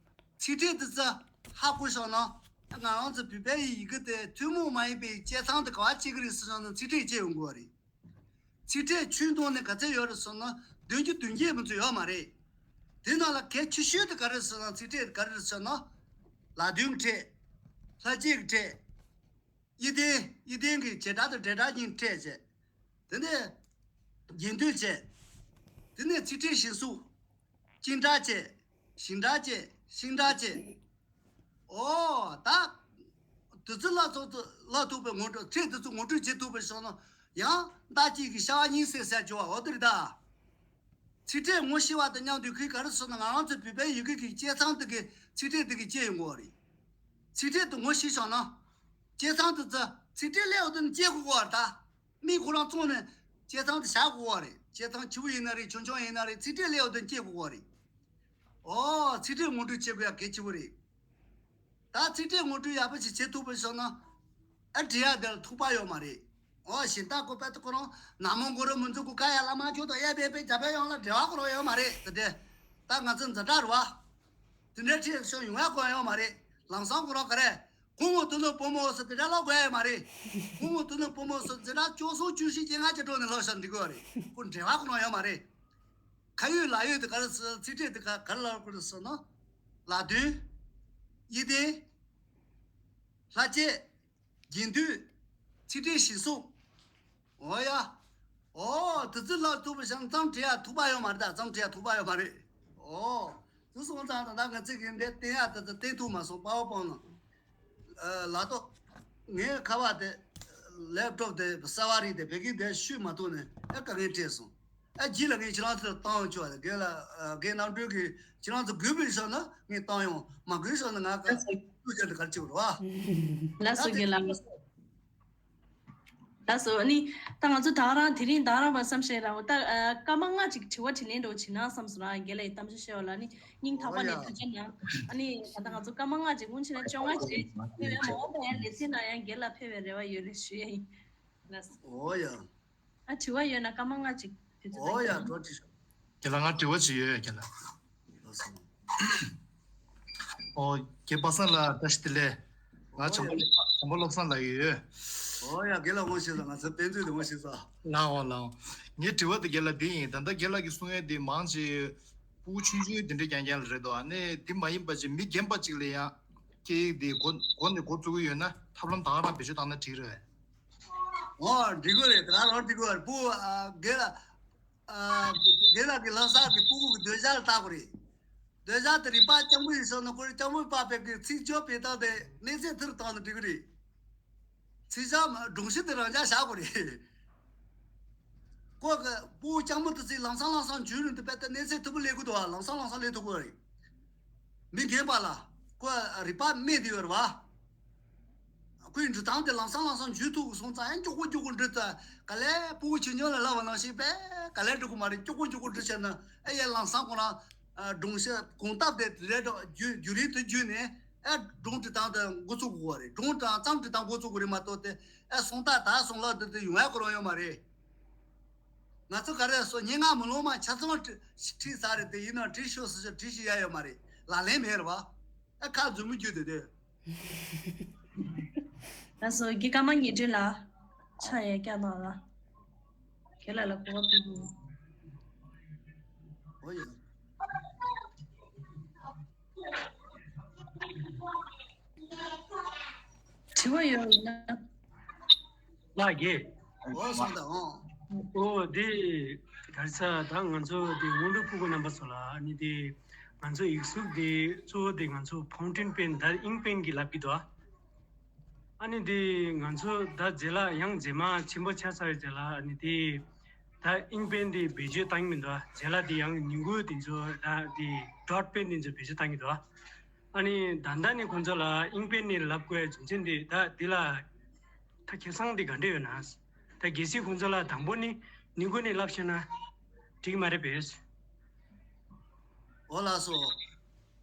ཚིག་ཕྲད་དེ་ཚོ་ཧ་གོ་ཤོག་ན། ང་རང་ཚོ་བོད་པའི་ཡི་གེ་དེ་ཐུན་མོང་མ་ཡིན་པའི་བཅད་ཐངས་དེ་ག་བ་བྱེད་ཀྱི་རེད་ཟེར་ཤོག་ན་ཚིག་ཕྲད་བྱེད་ཡོང་དགོས་པ་རེད། ཚིག་ཕྲད་ཆུང་མཐོང་ནས་ག་ཚད་ཡོད་རེད་ཟེར་ན་བདུན་ཅུ་བདུན་བརྒྱད་མི་ཚོ་ཡོད་མ་རེད། དེ་ནང་ལ་གལ་ཆེ་ཤོས་དེ་ག་རེ་ཟེར་ན་ཚིག་ཕྲད་ག་རེ་ཟེར་ན། ལ་དོན་གྱི་ཕྲད། ལྷ་སྐྱེས་ཀྱི་ཕྲད། དབྱེ་ལྡན་དབྱེ་ལྡན་གྱི་བྱེད་སྒྲ་དང་འབྲེལ་སྒྲ་གཉིས་ཕྲད་བྱས། དེ་ནས་རྒྱན་སྡུད་བྱས། དེ་ནས་ཚིག་ཕྲད་གཞིར་བཟུང་། སྤྱི་སྒྲ་བཅས། ཞིང་སྒྲ་བཅས། ཤིང་སྒྲ་བཅས། ཨོ་ད། དེ་ཚོ་ལ་ཚོགས་ཚོ་ལ་ཐུག་པའི་ངོ་སྤྲོད་ཚེ་དེ་ཚོ་ངོ་སྤྲོད་བྱེད་ཐུབ་པའི་ཕྱོགས་ན་ཡང་ཟླ་གཅིག་གི་ཤ་བ་གཉིས་བསྲེས་ཟེར་བྱུང་བ་འོ་དེ་རེད་ད། ཚིག་ཕྲད་ངོ་ཤེས་པ་དང་མཉམ་དུ་ཁོས་ག་རེ་ཟེར་ན་ང་རང་ཚོའི་བོད་པའི་ཡི་གེ་གི་བཅད་ཚངས་དེ་གི་ཚིག་ཕྲད་དེ་གི་བཅད་ཡོང་གི་རེད། ཚིག་ཕྲད་དེ་ངོ་ཤེས་བྱུང་ན། བཅད་ཚངས་དེ་ཚོ་ཚིག་ཕྲད་ལས་འོ་དེ་ནི་བཅད་དགོས་གོ་བ་རེད་ད། མིག་ཁོ་རང་བཙོང་ནས་བཅད་ཚངས་དེ་བཞག་དགོས་པ་རེད། བཅད་ཚངས་ཆེ་བོ་ཡིན་ན་རེད་ཆུང་ཆུང་ཡིན་ན་རེད་ཚིག་ཕྲད་ལས་འོ་དེ་བཅད་དགོས་པ་རེད། ཨོ་ཚིག་ཕྲད་ངོ་སྤྲོད་བྱེད་དགོས་ཡ་གལ་ཆེ་བོ་རེད། ད་ཚིག་ཕྲད་ངོ་སྤྲོད་ཡག་པོ་ཞིག་བྱེད་ཐུབ་པ་ཞིག་ན། ཨ་འབྲི་ཡ་དེ་ལ་ཐུག་པ་ཡོད་མ་རེད། ཨོ་ཞིང་རྟ་ཀོ་པད་ཁོ་རང་ན་མོ་གུ་རུ་མི་འཛུགས་གུ་ཀ་ཡ་བླ་མ་ཁྱོད་དང་ཨེ་བེ་བེ་རྒྱ་བལ་ཡོངས་ལ་འབྲེལ་བ་ཁོ་རང་ཡོད་མ་རེད་དེ་འདྲས། ད་ང་ཚོ་འཛིན་གྲྭ་རུ་བ། དེ་འདྲའི་ཁྲིད་ཤོག་ཡོང་ཡ་གོ་ཡོད་མ་རེད། ལམ་སང་ཁོ་རང་ག་རེ། ཁོང་མོ་དུ་ནུ་བུ་མོ་ཟེར་དེ་འདྲ་ལབ་དགོས་ཡ་མ་རེད། ཁོང་མོ་དུ་ནུ་བུ་མོ་ཟེར་འཛིན་གྲྭ་བཅུ་གསུམ་བཅུ་བཞི་བཅོ་ལྔ་བཅུ་དྲུག་ནས་ལབ་ཤག་འགྲིག་གི་ཡོད་རེད། ཁོ་འབྲེལ་བ་ཁོ་རང་ཡོད་མ་རེད། ཁ་ཡོད་ལག་ཡོད་དེ་ག་རེ་ཟེར་ཚིག་ཕྲད་དེ་ག་ག་རེ་ལབ་དགོས་རེད་ཟེར་ན། ལ་དོན། དབྱེ་ལྡན། ལྷ་བཅས། རྒྱན་སྡུད། ཚིག་ཕྲད་གཞིར་བཟུང་། འོ་ཡ། ཨོ་དེ་ཚོ་ལབ་ཐུབ་པ་བྱས་ན་རྩོམ་འབྲི་ཡ་ཐུག་པ་ཡོད་མ་རེད་ད། རྩོམ་འབྲི་ཡ་ཐུག་པ་ཡོད་མ་རེད། ཨོ་དེ་སོང་ཙང་ད་ལྟ་ང་ཚོས་གི་འདི་བསྟན་ཡ་དེ་ཚོ་བསྟན་ཐུབ་མ་སོང་པ་བ་སྤང་ན། ལ་ཏོ། ངའི་ཁ་པར་དེ། ལེབ་ཊོབ་དེ་གསར་བ་རེད་དེ་བོད་སྐད་དེ་བཤུས་མ་ཐུབ་ནས་ཨེ་དཀའ་ངལ་འཕྲད་སོང་། ཨ་རྗེས་ལ་ངས་ཁྱེད་རང་ཚོར་བཏང་ཡོང་ཆོག་ལ། རྒན་ལགས་རྒན་རྣམ་གྲོལ་གྱིས་ཁྱེད་རང་ཚོ་དགོས་པའི་ས་ན་ངས་བཏང་ཡོང་། མ་དགོས་ས་ན་ང་ག་ལགས་སོ། ཐུགས་རྗེ་ཆེ་ག་རེ་བྱེད་དགོས་རེད་བ། ལགས་སོ་ད་དེ་རྒན་ལགས། ལགས་སོ། ཨ་ནི་ད་ང་ཚོ་ད་རང་དེ་རིང་ད་རང་བ་བསམ་ཤེས་རང་ད་སྐར་མ་ལྔ་ཅིག་དྲི་བ་དྲིས་ལན་འདྲ་བོ་བྱེད་ན་བསམ་སོང་ར། རྒན་ལགས་ཡི་གཏམ་བཤད་བཤད་བ་ལ་ནི་སྙིང་ཐག་པ་ནས་ཐུགས་རྗེ་གནང་། ཨ་ནི་ད་ལྟ་ང་ཚོ་སྐར་མ་ལྔ་ཅིག་སྔོན་ཆད་ན་བཅོ་ལྔ་ཅིག་རེད། ཨ་ནི་མ་འོངས་པ་ཡང་ལེ་ཚན་ནང་ཡང་རྒན་ལགས་ཕེབས་པའི་རེ་བ་ཡོད་རེད་ཞུ་ཡ་ཡིན། ལགས་སོ། ཨོ་ཡ། ཨ་དྲི་བ་ཡོད་ན་སྐར་མ་ལྔ་ཅིག་དུས་ཚོད་ཨོ་ཡ་རྒན་ལགས་ང་དྲི་བ་ཅིག་ཡོད་རྒན་ལགས། ཨོ་རྒན་པ་སངས་ལགས་བཀྲ་ཤིས་བདེ་ལེགས། ང་ཨོ་བྱམས་པ་ཡ། བློ་བཟང་བློ་བཟང་ལགས་ཡོད། ཨོ་ཡ་རྒན་ལགས་ངོ་ཤེས་ས། ང་ཚོ་དཔེ་མཛོད་དུ་ངོ་ཤེས་ས། ལགས་འོང་ལགས་འོང་། ངའི་དྲི་བ་དེ་རྒན་ལགས་འདི་ཡིན། ད་ལྟ་རྒན་ལགས་ཀྱིས་གསུང་ཡས་དེ་མང་ཆེ་ཕྲུ་གུ་ཆུང་ཆུང་དེ་འདྲའི་རྐྱང་རྐྱང་ལ་རེད་དོ། ཨ་ནི་དེ་མ་ཡིན་པ་ཅིག་མི་རྒན་པ་ཅིག་ལ་ཡང་སྐད་ཡིག་དེ་འགོ་འགོ་ནས་འགོ་བཙུགས་ཀྱི་ཡོད་ན་ཐབས་ལམ་ད་ག་རང་བེད་སྤྱོད་བཏང་ན་འགྲིག་རེད། ཨོ་འགྲིག་གི་རེད། ད་ག་རང་འགྲིག་གི་རེད། ཕྲུ་གུ་ཨ་རྒན་ལགས་ཨ་རྒན་ལགས་ཀྱི་ལྷ་ས་གི་ཕྲུ་གུ་གི་སྡོད་བྱ་ལ་བལྟ་དགོས་རེད། སྡོད་བྱ་དེ་རིག་པ་སྐྱང་པོ་ཡིན་སོང་ན་ཁོ་རང་སྐྱང་པོའི་པགས་པའི་གི་ཚིག་སྦྱོར་སྤེལ་སྟངས་དེ་གནས་ཚད་མཐོ་རུ་བཏང་ན་འགྲིག་གི་རེད། ཚིག་སྦྱོར་སྒྲོམ་གཞི་དེ་རང་འཇགས་བཞག་དགོས་རེད། ཁོ་གི་ཕྲུ་གུ་སྐྱང་པོ་དེ་ཚོས་ལམ་སང་ལམ་སང་འཇུས་རུང་དེ་དཔེ་ལྟ་གནས་ཚད་མཐོ་པོ་སླེབས་ཀྱི་འདུག་བ། ལམ་སང་ལམ་སང་སླེབས་ཐུབ་ཀྱི་རེད། མི་རྒན་པ་ལ་ཁོ་རིག་པ་རྨས་བསྡད་ཡོད་རེད་བ། ཁོའི་འབྲི་སྟངས་དེ་ལམ་སང་ལམ་སང་འཇུས་ཐུབ་སོང་ཙང་ཡང་མགྱོགས་པོ་མགྱོགས་པོ་འབྲི་ཙང་ག་ལེར་ཕྲུ་གུ་ཆུང་ཆུང་ལ་ལབ་པ་ནང་བཞིན་དཔེ་ག་ལེར་འབྲི་དགོས་མ་རེད། མགྱོགས་པོ་མགྱོགས་པོ་འབྲི་བྱས་ན་ཨེ་ཡ་ལམ་སང་ཁོ་རང་སྒྲུང་བཤད་གོམ་སྟབས་དེ་རེད་འགྲོ་རྒྱུ་རྒྱུ་རིང་དུ་བརྒྱུད་ནས་ཨེ་སྒྲུང་འབྲི་སྟངས་དེ་འགོ་ཚུགས་དགོས་པ་རེད། སྒྲུང་དང་རྩོམ་འབྲི་སྟངས་འགོ་ཚུགས་དགོས་རེད་མ་གཏོགས་དེ་ཨེ་སོང་ད་ད་སོང་ལབ་དེ་དེ་ཡོང་ཡ་ཁོ་རང་ཡོད་མ་རེད། ང་ཚོ་ག་རེ་སོ་སྙན་ངག་མི་ལོ་མ་ཆ་ཚང་བྲི་བྲིས་ཚར་རེད་དེ་ཡིན་ན་བྲིས་ཤོག་ཟེར་ཞོག་བྲིས་ཤི་ཡ་ཡོད་མ་རེད། ལག་ལེན་མེད་རེད་བ། ཨ་ཁ་རྫུན་མི་རྒྱུད་དེ་དེ། ད་སོ་གི་ཀ་མ་ཉི་དྲི་ལ་ཆ་ཡ་སྐྱ་ནང་ལ་ཁེ་ལ་ལ་གོ་བ་ཕི་གི། ཨོ་ཡ། དྲི་བ་ཡོད་ཡིན་ན། ལགས་ཀྱིས། ཨོ་སོང་ད་ཨོ། ཨོ་དེ་ག་རེ་ཟ་ད་ང་ཚོ་དེ་སྔོན་འགྲོ་ཕྲུ་གུ་རྣམ་པ་ཚོ་ལ་ཨ་ནི་དེ་ང་ཚོ་ཡིག་གཟུགས་དེ་གཙོ་བོ་དེ་ང་ཚོ་ཕའུན་ཊེན་པེན་ད་ཨིང་པེན་གྱི་ལབ་ཀྱི་འདུག་ཨ་ནི་དེ་ང་ཚོ་ད་རྗེས་ལ་ཡང་རྗེས་མ་ཆེན་པོ་ཆགས་ཚར་རྗེས་ལ་ཨ་ནི་དེ་ད་ཨིང་པེན་དེ་བེད་སྤྱོད་བཏང་གི་མི་འདུག་རྗེས་ལ་དེ་ཡང་ཉིང་ཁུ་དེ་ཚོ་ད་དེ་ཌོཊ་པེན་དེ་ཚོ་བེད་སྤྱོད་བཏང་གི་འདུག་ཨ་ནི་ད་ལྟ་ནི་ཁོང་ཚོ་ལ་ཨིང་པེན་ནི་ལབ་དགོས་རྒྱུ་མཚན་དེ་ད་འདི་ལ་ད་ཁེ་བཟང་དེ་ག་འདྲ་ཡོད་ན། ད་གལ་སྲིད་ཁོང་ཚོ་ལ་དང་པོ་ནི་ཉིང་ཁུ་ནི་ལབ་ཤེས་ན་འགྲིག་མ་རེད་པས། ཨོ་ལགས་སོ།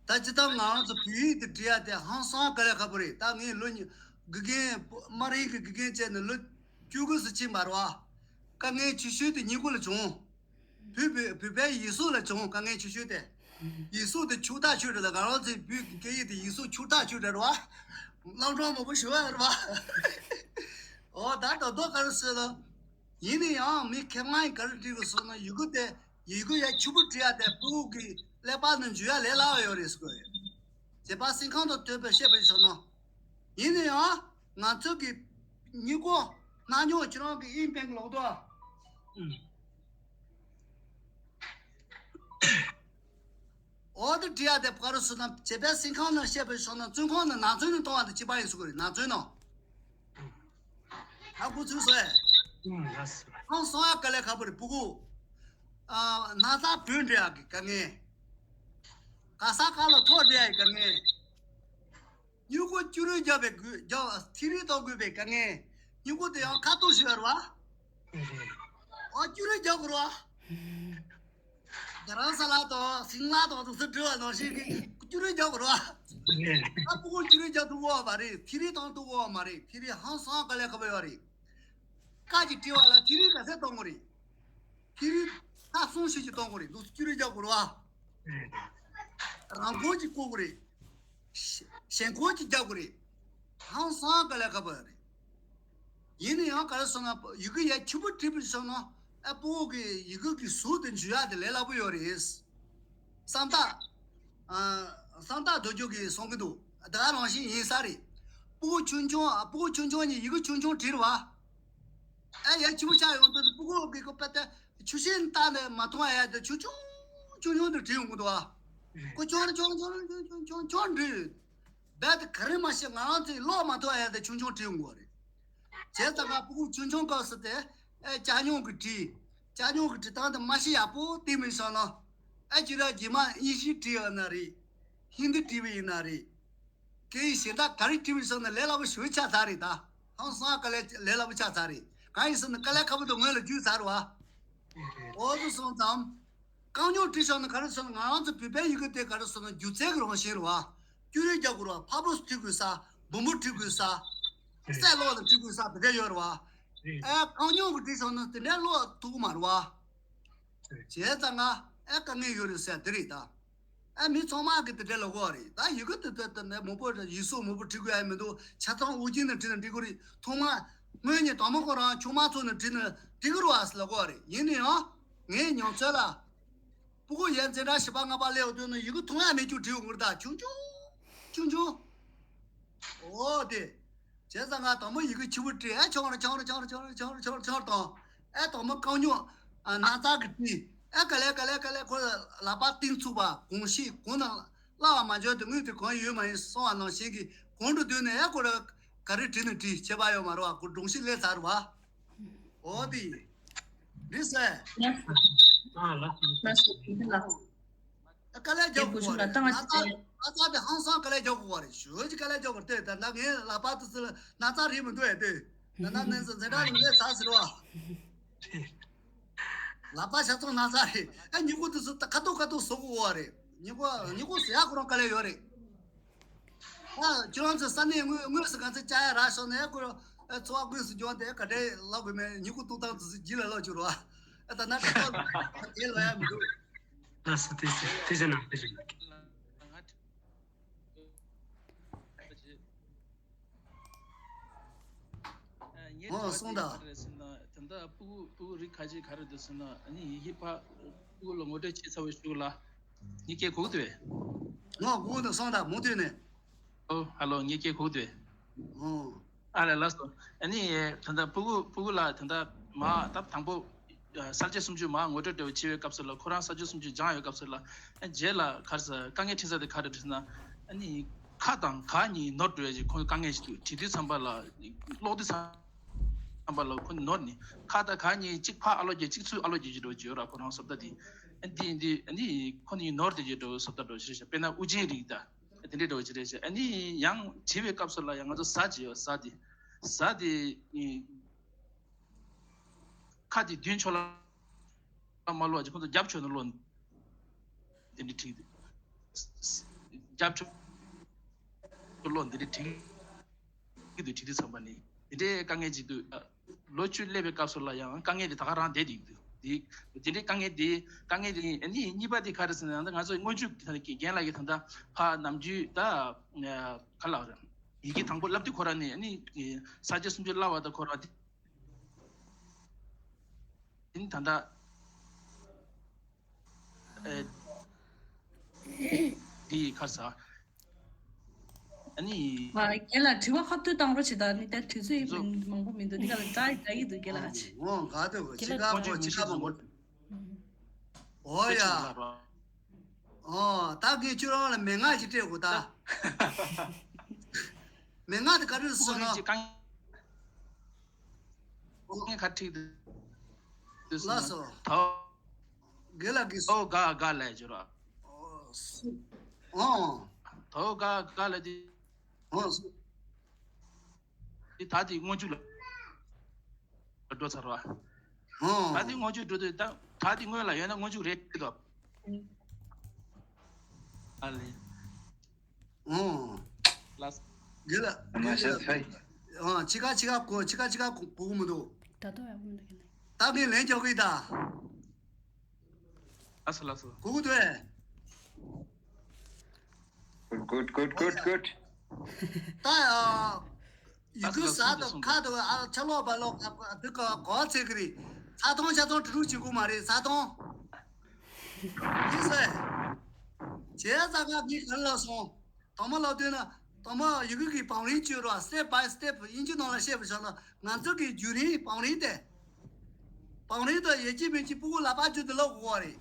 ད་ཇི་ལྟར་ང་རང་ཚོ་བོད་ཡིག་དེ་འབྲི་ཡ་དེ་ཧང་སང་དཀའ་ལས་ཁག་པོ་རེད། ད་ངས་ལོ་ཉི་དགེ་རྒན་དམའ་རིམ་གྱི་དགེ་རྒན་བྱས་ནས་ལོ་བཅུ་དགུ་ཙམ་ཕྱིན་པ་རེད་བ། དཀའ་ངལ་ཆེ་ཤོས་དེ་ཉིང་ཁུ་ལ་བྱུང་། བོད་བོད་བོད་པའི་ཡིག་གཟུགས་ལ་བྱུང་དཀའ་ངལ་ཆེ་ཤོས་དེ། ཡིག་གཟུགས་དེ་ཆུ་ཐག་ཆོད་རེད་ལ། ང་རང་ཚོའི་བོད་ཀྱི་སྐད་ཡིག་དེ་ཡིག་གཟུགས་ཆུ་ཐག་ཆོད་རེད་བ། རྣམ་གྲངས་མང་པོ་ཞུ་བ་རེད་བ། ཨོ་ད་ད་དོ་ག་རེ་ཟེར་ལ། ཡིན་ན་ཡང་མི་ཁེ་མང་ག་རེ་འབྲི་དགོས་སོང་ན་ཡི་གུ་དེ་ཡི་གུ་ཡ་ཆུ་བུར་འབྲི་ཡ་དེ་ཕྲུ་གུ་གི་ཀླད་པ་ནང་འཇུ་ཡ་ལས་སླ་བ་ཡོད་རེད་ཟེར་གོ། བྱས་པ་སེམས་ཁམས་དང་བསྟུན་པའི་བཤད་པ་ཡིན་སོང་ན། ཡིན་ན་ཡང་ང་ཚོ་གི་སྙིང་གོ་སྣ་ཉོག་ཁྱེད་རང་གི་ཨིན་པེང་ལོག་ཏོ། ཨོ་དེ་བྲིས་ཡ་དེ་ག་རེ་ཟེར་ན་བྱས་པའི་སེམས་ཁམས་ནང་བཤད་པའི་ཕྱོགས་ན་བཙོན་ཁང་ནང་ནང་བཙོན་ནང་གཏོང་བ་དང་གཅིག་པ་ཡིན་ཟེར་གི་རེད། ནང་བཙོན་ནང་ཨ་ཁུ་ཚུར་སོ་ཨེ། ཨང་སོང་ཡ་དཀའ་ལས་ཁག་པོ་རེད་ཕྲུ་གུ། ཨ་ན་ཚ་བུད་འགྲོ་ཡ་གི་དཀའ་ངལ། ག་ས་ག་ལ་ཐོག་འགྲོ་ཡ་གི་དཀའ་ངལ། སྨྱུ་གུ་སྐྱུ་རུ་རྒྱག་པའི་དགོས་རྒྱག་ཐིག་རིས་གཏོང་དགོས་པའི་དཀའ་ངལ། སྨྱུ་གུ་དེ་ཡང་ཁ་ཐུག་ཞུ་བར་བ། ཨ་སྐྱུ་རུ་རྒྱག་དགོས་ར་བ། རྒྱ་རང་ས་ལ་དང་སིང་ལ་དང་དུ་སུ་འབྲི་བ་ནང་བཞིན་གྱི་སྐྱུ་རུ་རྒྱག་དགོས་ར་བ། ཨ་སྤུ་གུ་སྐྱུ་རུ་རྒྱག་ཐུབ་གོ་བ་མ་རེད། ཐིག་རིས་གཏོང་ཐུབ་གོ་བ་མ་རེད། ཐིག་རིས་ཧང་སང་དཀའ་ལས་ཁག་པོ་ཡོད་རེད། ཀ་ཅིག་བྲིས་པ་ལ་ཐིག་རིས་ག་ཚད་གཏོང་དགོས་རེད། ཐིག་རིས་ཁ་གསུམ་བཞི་ཅིག་གཏོང་དགོས་རེད། འདུག་སེ་སྐྱུ་རུ་རྒྱག་དགོས་རེད་བ། རང་འགུལ་གྱིས་བཀོལ་དགོས་རེད། ཞེན་ཁོག་གྱིས་རྒྱག་དགོས་རེད། ཧང་སང་དཀའ་ལས་ཁག་པོ་རེད། ཡིན་ན་ཡང་ག་རེ་ཟེར་ན་ཡི་གེ་ཡ་ཆེན་པོ་བྲིས་པ་སོང་ན་ཨ་སྤུ་གུ་གི་ཡི་གེ་གི་གཟུགས་དེ་འཇུ་ཡག་དེ་ལས་སླ་པོ་ཡོད་རེད། གསང་བདག་ཨ་གསང་བདག་རྡོ་རྗེ་གིས་གསུང་གི་འདུག་ད་ག་རང་བཞིན་ཡིན་ས་རེད། སྤུ་གུ་ཆུང་ཆུང་ཨ་སྤུ་གུ་ཆུང་ཆུང་ནས་ཡི་གེ་ཆུང་ཆུང་བྲིས་རེད་བ། ཨ་ཡ་ཆེན་པོ་ཆགས་ཡོང་དུས་སྤུ་གུ་གི་ཁོ་པད་ཆུ་ཤེལ་བཏགས་ནས་མ་མཐོང་ཨ་ཡ་དེ་ཆུང་ཆུང་ཆུང་ཆུང་དུ་བྲིས་ཡོང་གི་འདུག་ཨ། ཁོ་ཆུང་ཆུང་ཆུང་ཆུང་ཆུང་ཆུང་ཆུང་བྲིས། རྦད་དེ་ག་རེ་མ་ཤེས་ང་རང་ཚོའི་ཀློག་མ་ཐུབ་ཨ་ཡ་དེ་ཆུང་ཆུང་བྲིས་ཡོང་གི་རེད། བྱས་ཙང་ང་སྤུ་གུ་ཆུང་ཆུང་སྐབས་སུ་དེ་ཨ་ཅ་སྙོམས་ཀྱིས་བྲིས། ཅ་ཉོག་གི་འབྲི་སྟངས་དེ་མ་ཤེས་ཡག་པོ་བསྟན་མི་སོང་ན། ཨ་ཅི་ར་རྗེས་མ་དབྱིན་ཇི་བྲིས་ཡོད་ན་རེད། ཧིན་དི་བྲིས་པ་ཡིན་ན་རེད། སྐད་ཡིག་གཞན་དག་ག་རེ་བྲིས་པ་སོང་ན་ལས་སླ་པོ་ཞེ་པོ་ཆགས་ཚར་རེད་ད། ཧང་སང་དཀའ་ལས་ལས་སླ་པོ་ཆགས་ཚར་རེད། གང་ཡིན་ཟེར་ན་དཀའ་ལས་ཁག་པོ་དེ་སྔོན་ལ་བརྒྱུད་ཚར་བ། འོ་དེ་སོང་ཙང་། རྐང་ཉོག་བྲིས་སོང་ན་ག་རེ་སོང་ན་ང་རང་ཚོ་བོད་པའི་ཡི་གེ་དེ་ག་རེ་སོང་ན་སྒྱུ་རྩལ་གྱི་རང་བཞིན་རེད་བ། བསྒྱུར་རེས་རྒྱག་དགོས་རེད་བ། ཕར་པོ་བྲིས་དགོས་ས། འབུམ་པོ་བྲིས་དགོས་ས། གསལ་ཀློག་ལ་བྲིས་དགོས་ས་དེ་འདྲ་ཡོད་རེད་བ། ཨེ་རྐང་ཉོག་གི་བྲིས་སོང་ན་དེ་འདྲ་ཀློག་ཐུབ་ཀྱི་མ་རེད་བ། བྱས་ཙང་ང་ཨེ་དཀའ་ངལ་ཡོད་རེད་ཟེར་དེ་རེད་ད། ཨེ་མི་ཚང་མ་གི་དེ་འདྲ་ལབ་ཀྱི་ཡོད་རེད་ད། ཡི་གེ་དེ་དེ་དེ་འདྲ་མང་པོ་ཡིག་གཟུགས་མང་པོ་བྲིས་དགོས་ཡ་མི་འདུག་ཆ་ཚང་དབུ་ཅན་ནས་བྲིས་ན་འགྲིག་གི་རེད། ཐོག་མ་སྔོན་ནས་དང་པོ་ཁོ་རང་ཆུང་མ་ཚོ་ནས་བྲིས་ན་འགྲིག་གི་རེད་བ་ཟེར་ལབ་ཀྱི་ཡོད་རེད། ཡིན་ན་ཡང་ངའི་མྱོང་ཚོར་ལ། སྤུ་གུ་ཡར་འཛིན་གྲྭ་བཞི་པ་ལྔ་པ་སླེབས་ཡོང་དུས་ནི་ཡི་གེ་མཐོང་ཡ་མེད་རྒྱུ་བྲིས་ཡོང་གི་རེད་ད། ཆུང་ཆུང་ཆུང་ཆུང་། འོ་དེ། བྱས་ཙང་ང་དང་པོ་ཡི་གེ་ཆེ་བོ་བྲིས། ཨ་ཆང་ར་ཆང་ར་ཆང་ར་ཆང་ར་ཆང་ར་ཆང་ར་ཆང་ར་དང་། ཨ་དང་པོ་རྐང་ཉོག་ཨ་སྣག་ཚ་གི་བྲིས། ཨ་ག་ལེ་ག་ལེ་ག་ལེ་ཁོ་ལག་པ་གཏིང་ཚུགས་པ་གོང་ཞིག་གོང་ན་བརླག་པ་མ་འཇོག་དེ་དངུལ་དེ་གང་ཡོད་མ་ཡིན་སོང་བ་ནང་བཞིན་གྱི་གོང་དུ་བསྡུས་ནས་ཨ་ཁོ་ར་ག་རེ་བྲིས་ནས་བྲིས་བྱས་པ་ཡོད་མ་རེད་བ། ཁོ་སྒྲུང་ཞིག་སླེབས་ཚར་བ། འོ་དེ་རེད་ཟེར། ལགས་སོ། ལགས་སོ། དེ་ལ། དཀའ་ལས་རྒྱག་དགོས་རེད། ད་ང་ཚོ་ཚ་ཚ་དེ་ཧང་སང་དཀའ་ལས་རྒྱག་དགོས་རེད། ཞོལ་གྱི་དཀའ་ལས་རྒྱག་དགོས་རེད། ད་ལྟ་ངའི་ལག་པ་དུ་སི་ལ་ན་ཚ་རེད་མི་འདུག་ཨེ་ལྟོས། ད་ལྟ་ནས་འཛིན་གྲྭ་ལ་ངས་ཚ་ཟེར་བ། ལག་པ་ཤ་ཚོང་ན་ཚ་རེད། ཨ་ཉི་གུ་དུ་སི་ད་ཁ་ཐུག་ཁ་ཐུག་བཟོ་དགོས་རེད། ཉི་གུ་ཉི་གུ་ཟེར་ཡག་ཁོ་རང་དཀའ་ལས་ཡོད་རེད། ཨ་ཁྱོད་རང་ཚོ་ས་གནས་དངོས་དངོས་སུ་ག་ཚོད་བཅར་ཡ་རག་སོང་ན་ཁོ་རང་ཨ་འཚོ་བ་དངོས་སུ་སྦྱོང་དེ་ག་འདྲའི་ལབ་དགོས་མེད། ཉི་གུ་ཏུ་ཏང་དུ་སི་ལྗིད་ལ་ལབ་བཅུག་རོགས། ཨ་ད་ན་ཁ་ཐུག་དེ་ལབ་ཡ་མི་འདུག་ལགས་སོ། ཐུགས་རྗེ་ཆེ། ཐུགས་རྗེ་གནང་། ཐུགས་རྗེ་གནང་། ངས་ཨོ་དྲི་བ་གསུངས་དེ་དང་། ག་རེ་ཟེར་ན་ད་ལྟ་སྤུ་གུ་སྤུ་གུ་རིགས་ཁ་ཤས་ག་རེ་འདུག་ཟེར་ན། ཨ་ནི་ཡི་གེ་ཕ་སྤུ་གུ་ལ་ངོ་སྤྲོད་བྱེད་ཚར་བའི་གཞུག་ལ་ངས་སྐད་གོ་གི་འདུག་གས། ངོ་གོ་གི་འདུག་སོང་དང་མུ་མཐུད་ནས། ཨོ་ཧ་ལོ། ངས་སྐད་གོ་གི་འདུག་གས། ཨོ། ཨ་ལས་ལགས་སོ། ཨ་ནི་ད་ལྟ་སྤུ་གུ་སྤུ་གུ་ལ་ད་ལྟ་མ་ད་དང་པོ་ས་བཅད་སུམ་ཅུ་མ་ངོ་སྤྲོད་འདྲ་བོ་བྱེད་པའི་སྐབས་སུ་ལ་ཁོ་རང་ས་བཅད་སུམ་ཅུ་སྦྱངས་ཡོད་སྐབས་སུ་ལ་རྗེས་ལ་ག་རེ་ཟེར་དཀའ་ངལ་འཕྲད་ས་དེ་ག་རེ་རེད་ཟེར་ན། ཨ་ནི་ཁ་དང་ག་གཉིས་ནོར་འགྲོ་ཡ་ཅིག་ཁོ་དཀའ་ངལ་ཞིག་འདུག་བྲིས་དུས་ཙམ་པ་ལ་ཀློག་དུས་ཙམ་པ་ལ་ཁོ་ནོར་ནས་ཁ་དང་ག་གཉིས་གཅིག་ཕར་ཨ་ལོ་རྒྱག་གཅིག་ཚུར་ཨ་ལོ་རྒྱག་གཅིག་འདྲ་བོ་ཅིག་ཡོད་ར། ཁོ་རང་བཟོ་ལྟ་དེ། ཨ་འདི་འདི་ཨ་ནི་ཁོ་ནི་ནོར་དེ་ཅིག་འདྲ་བོ་བཟོ་ལྟ་འདྲ་བོ་ཞིག་རེད་ཤག་དཔེར་ན་དབུ་ཅན་རིགས་དང་དེ་འདྲའི་འདྲ་བོ་ཅིག་རེད་ཤག་ཨ་ནི་ཡང་བྲིས་པའི་སྐབས་སུ་ལ་ཡང་ང་ཚོ་ཟ་ཅིག་ཡོད། ཟ་དེ། ཟ་དེ་ཁ་དེ་མདུན་ཕྱོགས་ལ་མ་ཀློག་ཅིག་ཁོ་ཚོ་རྒྱབ་ཕྱོགས་ནས་ཀློག་དེ་འདྲའི་བྲིས་འདུག་རྒྱབ་ཕྱོགས་ཀློག་འདི་འདྲའི་བྲིས་ཀྱི་འདུག་བྲིས་དུས་ཙམ་པ་ནི་འདི་འདྲའི་དཀའ་ངལ་ཅིག་འདུག་ལོ་བཅུ་སླེབས་པའི་སྐབས་སུ་ལ་ཡང་དཀའ་ངལ་འདི་ད་ག་རང་བསྡད་འདུག་འདི་འདི་འདྲའི་དཀའ་ངལ་འདི་དཀའ་ངལ་འདི་ནི་གཉིས་པ་འདི་ག་རེ་ཟེར་ན། ད་ང་ཚོ་སྔོན་འཇུག་གི་ད་རྒན་ལགས་ཀྱིས་ད་ལྟ་ཕ་ནམ་རྒྱུན་ད་ག་ལ་རེད། ཡི་གེ་དང་པོ་བསླབ་དུས་ཁོ་རང་ནས་ནི་ས་བཅད་སུམ་ཅུ་བསླབ་པ་ད་ཁོ་རང་འདི་ནི་ད་ལྟ། ཨེ། འདི་ཁ་ས། ཨ་ནི། ཨ། རྒན་ལགས་དྲི་བ་ཁ་ཐུག་བཏང་རོགས་བྱེད་དང་། ནི་ད་དུས་ཚོད་ཚོ། མང་པོ་མི་འདུག་འདི་ག་ལ་འདྲ་འདྲ་ཡི་འདུག་རྒན་ལགས། ཨོ་ག་དུ་ཁྱེད་ཅི་ལ་ག་གོ་ཅི་ག་མང་པོ། ཨོ་ཡ། ཨོ་ད་གིན་ཁྱོད་རང་ལ་མན་ངག་ཅིག་སྤྲད་དགོས་ད། མན་ངག་དེ་ག་རེ་སོང་ན། ངས་ཁ་ཁྲིག་དུས་སུ་ལགས་སོ། ད། དགེ་ལགས་ཀྱིས། ཨོ་ག་ག་ལས་བྱོས་ར། ཨོ། ད་ག་ག་ལས་དེ། ཨོ། དེ་ད་དེ་སྔོན་འཇུག་ལ་འགྲོ་ཚར་བ། ཨོ། ད་དེ་སྔོན་འཇུག་འགྲོ་དུས་ད་ད་དེ་སྔོན་ལ་ཡོད་ན་སྔོན་འཇུག་རེད་དོ། ཨ་ལས། ཨོ། ལགས། དགེ་ལགས། མ་ཤེས་ཚོད། ཨོ་ཕྱི་ཁ་ཕྱི་ཁ་གོ་ཕྱི་ཁ་ཕྱི་ཁ་གོ་གོ་གི་མི་འདུག་ད་དོ་ཡག་པོ་མི་འདུག་གི་ནི། ད་ངས་ལན་རྒྱག་གི་ད། ལགས་སོ་ལགས་སོ། གོ་གི་འདུག་ཨེ། Good, good, good, good, good. ད་ཨ། ཡི་གུ་ཟ་དང་ཁ་དང་ཨ་ཆ་ལོག་པ་ལོག་ཨ་འདི་ཀ་གོ་ཚེ་གི་རེད། ཆ་ཚང་ཆ་ཚང་དྲི་རུ་བྱེད་དགོས་མ་རེད་ཆ་ཚང་། ཡིན་ཟེར། བྱས་ཙང་ང་གིས་ག་རེ་ལབ་སོང་། དང་པོ་ལབ་དུས་ན་དང་པོ་ཡི་གུ་གི་བང་རིམ་བཅོས་རོགས། Step by step དབྱིན་ཇི་ནང་ལ་བཤད་པ་བྱས་ན་ང་ཚོ་གི་བརྒྱུད་རིམ་བང་རིམ་དེ། བང་རིམ་དེ་ཡོད་ཀྱི་མེད་ཀྱི་སྤུ་གུ་ལག་པ་བརྒྱུད་དེ་ལབ་དགོས་པ་རེད།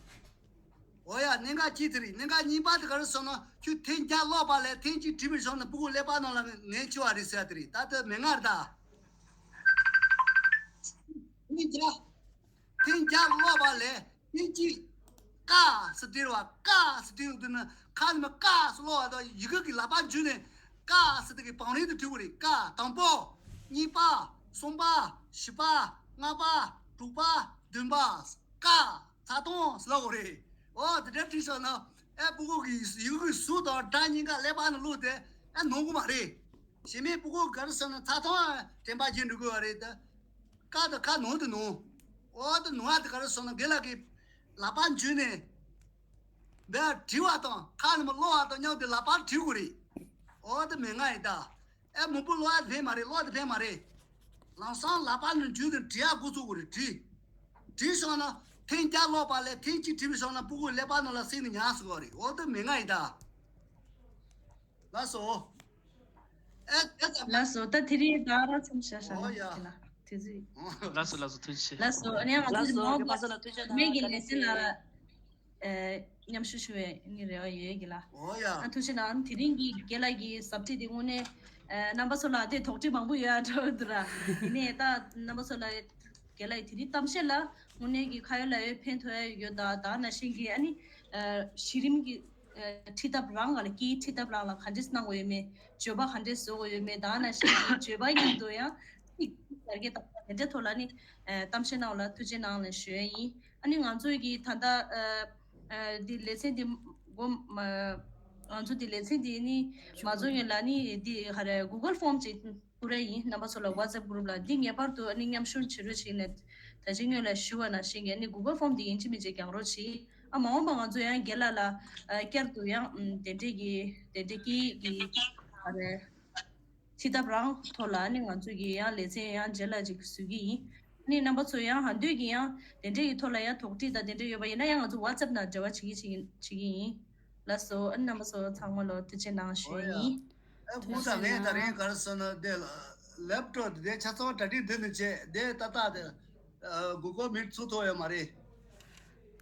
འོ་ཡ་གནད་འགག་གཅིག་དེ་རེད། གནད་འགག་གཉིས་པ་དེ་ག་རེ་ཟེར་ན་ཁྱོད་ཐེངས་བརྒྱ་ཀློག་པ་ལས་ཐེངས་གཅིག་བྲིས་པའི་གཞུག་ནས་སྤུ་གུ་ཀླད་པ་ནང་ལ་ངལ་འཆི་བ་རེད་ཟེར་ཡ་དེ་རེད། ད་དེ་མན་ངག་རེད་ད། ཐེངས་བརྒྱ། ཐེངས་བརྒྱ་ཀློག་ ལས་ཡིན་གཅིག་ཀ་ཟེར་དེ་རེད་བ། ཀ་ཟེར་དེ་ཡོད་དུས་ན་ཁ་ནས་མ་ཀ་ཟེར་ཀློག་པ་དང་ཡི་གེ་གི་ལག་པ་འཇུས་ནས་ཀ་ཟེར་དེ་གི་བང་རིམ་དུ་བྲིས་དགོས་རེད། ཀ་དང་པོ། གཉིས་པ། གསུམ་པ། བཞི་པ། ལྔ་པ། དྲུག་པ། བདུན་པ། ཀ་ཚ་ཐོང་ཟེར་ལབ་དགོས་རེད། འོ་དེ་འདྲ་བྲིས་སོང་ན་ཨེ་སྤུ་གུ་གི་ཡི་གེ་གཟུགས་དང་སྒྲ་གཉིས་ཀ་ཀླད་པ་ནང་བླུགས་ཏེ་ཨེ་ནོར་གི་མ་རེད། གཞན་མའི་སྤུ་གུ་ག་རེ་ཟེར་ན་ཚ་ཐོང་དྲན་པ་བརྗེད་འགྲོ་གི་རེད་དེ། ཀ་དང་ཁ་ནོར་དུ་ནོར། འོ་དེ་ནོར་བ་དེ་ག་རེ་ཟེར་ན་དགེ་ལགས་ཀྱིས་ལག་པ་འཇུས་ནས་འདི་བྲིས་པ་དང་ཁ་ནས་མ་ཀློག་པ་དང་མཉམ་དུ་ལག་པ་བྲིས་དགོས་རེད། འོ་དེ་མན་ངག་ཡིན་ད། ཨེ་མང་པོ་ཀློག་ཡ་དེ་ཕན་མ་རེད། ཀློག་དེ་ཕན་མ་རེད། ལམ་སང་ལག་པ་ནས་འཇུས་ཏེ་བྲིས་ཡ་འགོ་ཚུགས་དགོས་རེད། བྲིས། བྲིས་སོང་ན་ཐེངས་བརྒྱ་ཀློག་པ་ལས་ཐེངས་གཅིག་བྲིས་པ་སོང་ན་སྤུ་གུ་ཀླད་པ་ནང་ལ་སིང་ནས་ཉར་ཟེར་བ་རེད། འོ་དེ་མན་ངག་ཡིན་ད། ལགས་སོ། ཨེ་ཨེ་ཙམ། ལགས་སོ། ད་དེ་རིང་ད་ར་མཚམས་བཞག་བཞག་ན། འོ་ཡ། དེ་ལ་དུས་ཚོད། ལགས་སོ། ལགས་སོ། ཐུགས་རྗེ་ཆེ། ལགས་སོ། ཨ་ནི་ང་ཚོ་ལགས་སོ། མ་དགེ་བ་ཚོ་ལ་ཐུགས་རྗེ་གནང་། མེ་གི་ལེ་ཚན་ལ་ཨེ་མཉམ་ཞུགས་ཞུ་བའི་ནི་རེ་བ་ཡོད་གི་ལ། འོ་ཡ། ཨ་ཐུགས་རྗེ་གནང་། དེ་རིང་གི་རྒན་ལགས་ཀྱི་ཟབ་ཁྲིད་དེ་དངོས་གནས་ཨེ་རྣམ་པ་ཚོ་ལ་དེ་དོགས་འདྲི་མང་པོ་ཡོད་ཨ་འགྲོ་འདུག་ར། ཡིན་ནའི་ད་རྣམ་པ་ཚོ་ལ་རྒན་ལགས་ཀྱི་དེ་རིང་གཏམ་བཤད་ལ་དངོས་གནས་ཀྱི་ཁ་ཡོད་ལག་ཡོད་ཕན་ཐོགས་ཡ་ཡོད། ད་ད་ནང་བཞིན་གྱི་ཨ་ནི་ཨེ་གཞི་རིམ་གྱི་ཨེ་ཁྲིད་ཐབས་རང་ག་ལ་སྐྱེས་ཁྲིད་ཐབས་རང་ལ་ག་འདྲས་གནང་དགོས་ཡོད་མེད། བརྗོད་པ་ག་འདྲས་བཟོ་དགོས་ཡོད་མེད། ད་ནང་བཞིན་གྱི་བརྗོད་པ་མཉམ་དུ་ཡང་ཡར་རྒྱས་བཏང་བ་དེ་འདྲའི་ཐོག་ལ་ནི་ཨེ་གཏམ་བཤད་གནང་བ་ལ་ཐུགས་རྗེ་གནང་ལ་ཞུ་ཡ་ཡིན། ཨ་ནི་ང་ཚོའི་གི་ད་ལྟ་ཨ་ཨ་འདི་ལེ་ཚན་འདི་འགོ་མ་ང་ཚོ་འདི་ལེ་ཚན་འདི་ནི་མ་རྫོགས་སྔོན་ལ་ནི་འདི་ག་རེ་Google Form་ཅིག་བསྐུར་ཡ་ཡིན། རྣམ་པ་ཚོ་ལ་WhatsApp group་ལ་འདི་ངེས་པར་དུ་ཨ་ནི་མཉམ་ཞུགས་བྱེད་རོགས་བྱེད་ནས་ད་ཅི་སྔོན་ལ་ཞུ་བ་ནང་བཞིན་གྱི་ཨ་ནི་Google Form་འདི་ཡིན་གཅིག་མིན་གཅིག་རྒྱག་རོགས་བྱེད། ཨ་མ་འོངས་པ་ང་ཚོ་ཡང་རྒན་ལགས་ལ་ཨ་བསྐྱར་དུ་ཡང་ཨ་དེ་འདྲས་ཀྱི་དེ་འདྲས་ཀྱི་གི་ག་རེ། ཁྲིད་ཐབས་རང་ཐོག་ལ་ནི་ང་ཚོ་གི་ཡང་ལེ་ཚན་ཡང་རྗེས་ལ་ཅིག་བཟོ་གི་ཡིན། ནི་རྣམ་པ་ཚོ་ཡང་ཧ་འདོད་ཀྱི་ཡང་དེ་འདྲས་ཀྱི་ཐོག་ལ་ཡང་དོགས་འདྲི་དང་དེ་འདྲས་ཡོད་པ་ཡིན་ན་ཡང་ང་ཚོ་WhatsApp་ནང་འབྲེལ་བ་བྱེད་ཀྱི་བྱེད་ཀྱི་བྱེད་ཀྱི་ཡིན། ལགས་སོ། ཨ་ནི་རྣམ་པ་ཚོ་ཚང་མ་ལོ་ཐུགས་རྗེ་གནང་ཞུ་ཡ་ཡིན། ཨེ་ཁོང་ཚང་ངས་ད་རིང་ག་རེ་ཟེར་ན་དེ་ལེབ་ཊོབ་དེ་ཆ་ཚང་གྲ་སྒྲིག་འདི་ནས་བྱས་དེ་ཏག་ཏག་དེ་Google Meet་ཚུགས་ཐུབ་ཡོད་མ་རེད།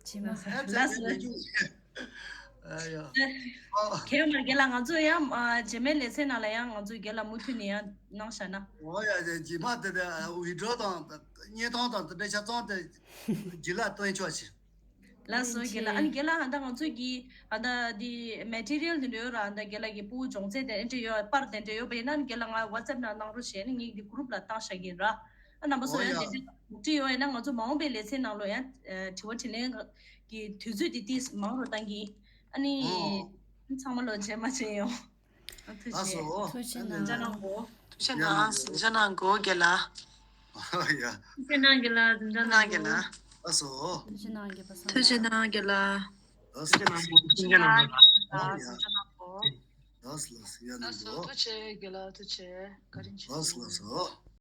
ཇི་མ་ལགས་སོ། ཨ་ཡ། ཨ། གལ་མར་རྒན་ལགས་ང་ཚོ་ཡང་ཨ་རྗེས་མའི་ལེ་ཚན་ནང་ལ་ཡང་ང་ཚོ་རྒན་ལགས་མུ་མཐུད་ནས་ཡང་གནང་བཞག་ན། འོ་ཡ་ཡ། རྗེས་མ་དེ་དེ་ཝི་ཌི་ཡོ་དང་བརྙན་ཐུང་དང་དེ་འདྲ་ཆ་ཚང་དེ་རྗེས་ལ་སྟོན་ཆོག་ཅིག་ལགས་སོ་རྒན་ལགས། ཨ་ནི་རྒན་ལགས་ཨ་ད་ང་ཚོ་གི་ཨ་ད་འདི་མེ་ཊི་རི་ཡལ་དེ་འདྲ་ཡོད་ར། ཨ་ད་རྒན་ལགས་ཀྱི་སྤུ་གུ་སྦྱོང་ཚན་དེ་འདྲ་ཡོད་པར་དེ་འདྲ་ཡོད་པ་ཡིན་ན་རྒན་ལགས་ང་WhatsApp་ནང་གནང་རོགས་བྱས་ནས་ངས་འདི་གུ་རུབ་ལ་བཏང་བཞག་གི་ཡིན་ར། ཨ་རྣམ་པ་ཚོ་ཡང་དེ་འདྲ་དོགས་འདྲི་ཡོད་ཡིན་ན་ང་ཚོ་མ་འོངས་པའི་ལེ་ཚན་ནང་ལོ་ཡང་དྲི་བ་དྲིས་ལན་གྱི་དུས་ཚོད་དེ་ཏིས་མང་རུ་བཏང་གི་ཡིན། ཨ་ནི་ཚང་མ་ལོ་རྗེས་མ་མཇལ་ཡོང་། ཨ་ཐུགས་རྗེ་ཆེ། ཐུགས་རྗེ་གནང་། ཐུགས་རྗེ་གནང་། ཐུགས་རྗེ་གནང་། ཐུགས་རྗེ་གནང་གོ་རྒན་ལགས། ཡ། ཐུགས་རྗེ་གནང་རྒན་ལགས། ཐུགས་རྗེ་གནང་རྒན་ལགས། ལགས་སོ། ཐུགས་རྗེ་གནང་རྒན་པ་སངས། ཐུགས་རྗེ་གནང་རྒན་ལགས། ལགས་སོ། ཐུགས་རྗེ་གནང་རྒན་ལགས། ཐུགས་རྗེ་གནང་གོ། ལགས་སོ། ལགས་སོ། ཡ་གནང་གོ། ལགས་སོ། ཐུགས་རྗེ་ཆེ་རྒན་ལགས། ཐུགས་རྗེ་ཆེ། བཀའ་དྲིན་ཆེ། ལགས་སོ། ལགས་སོ།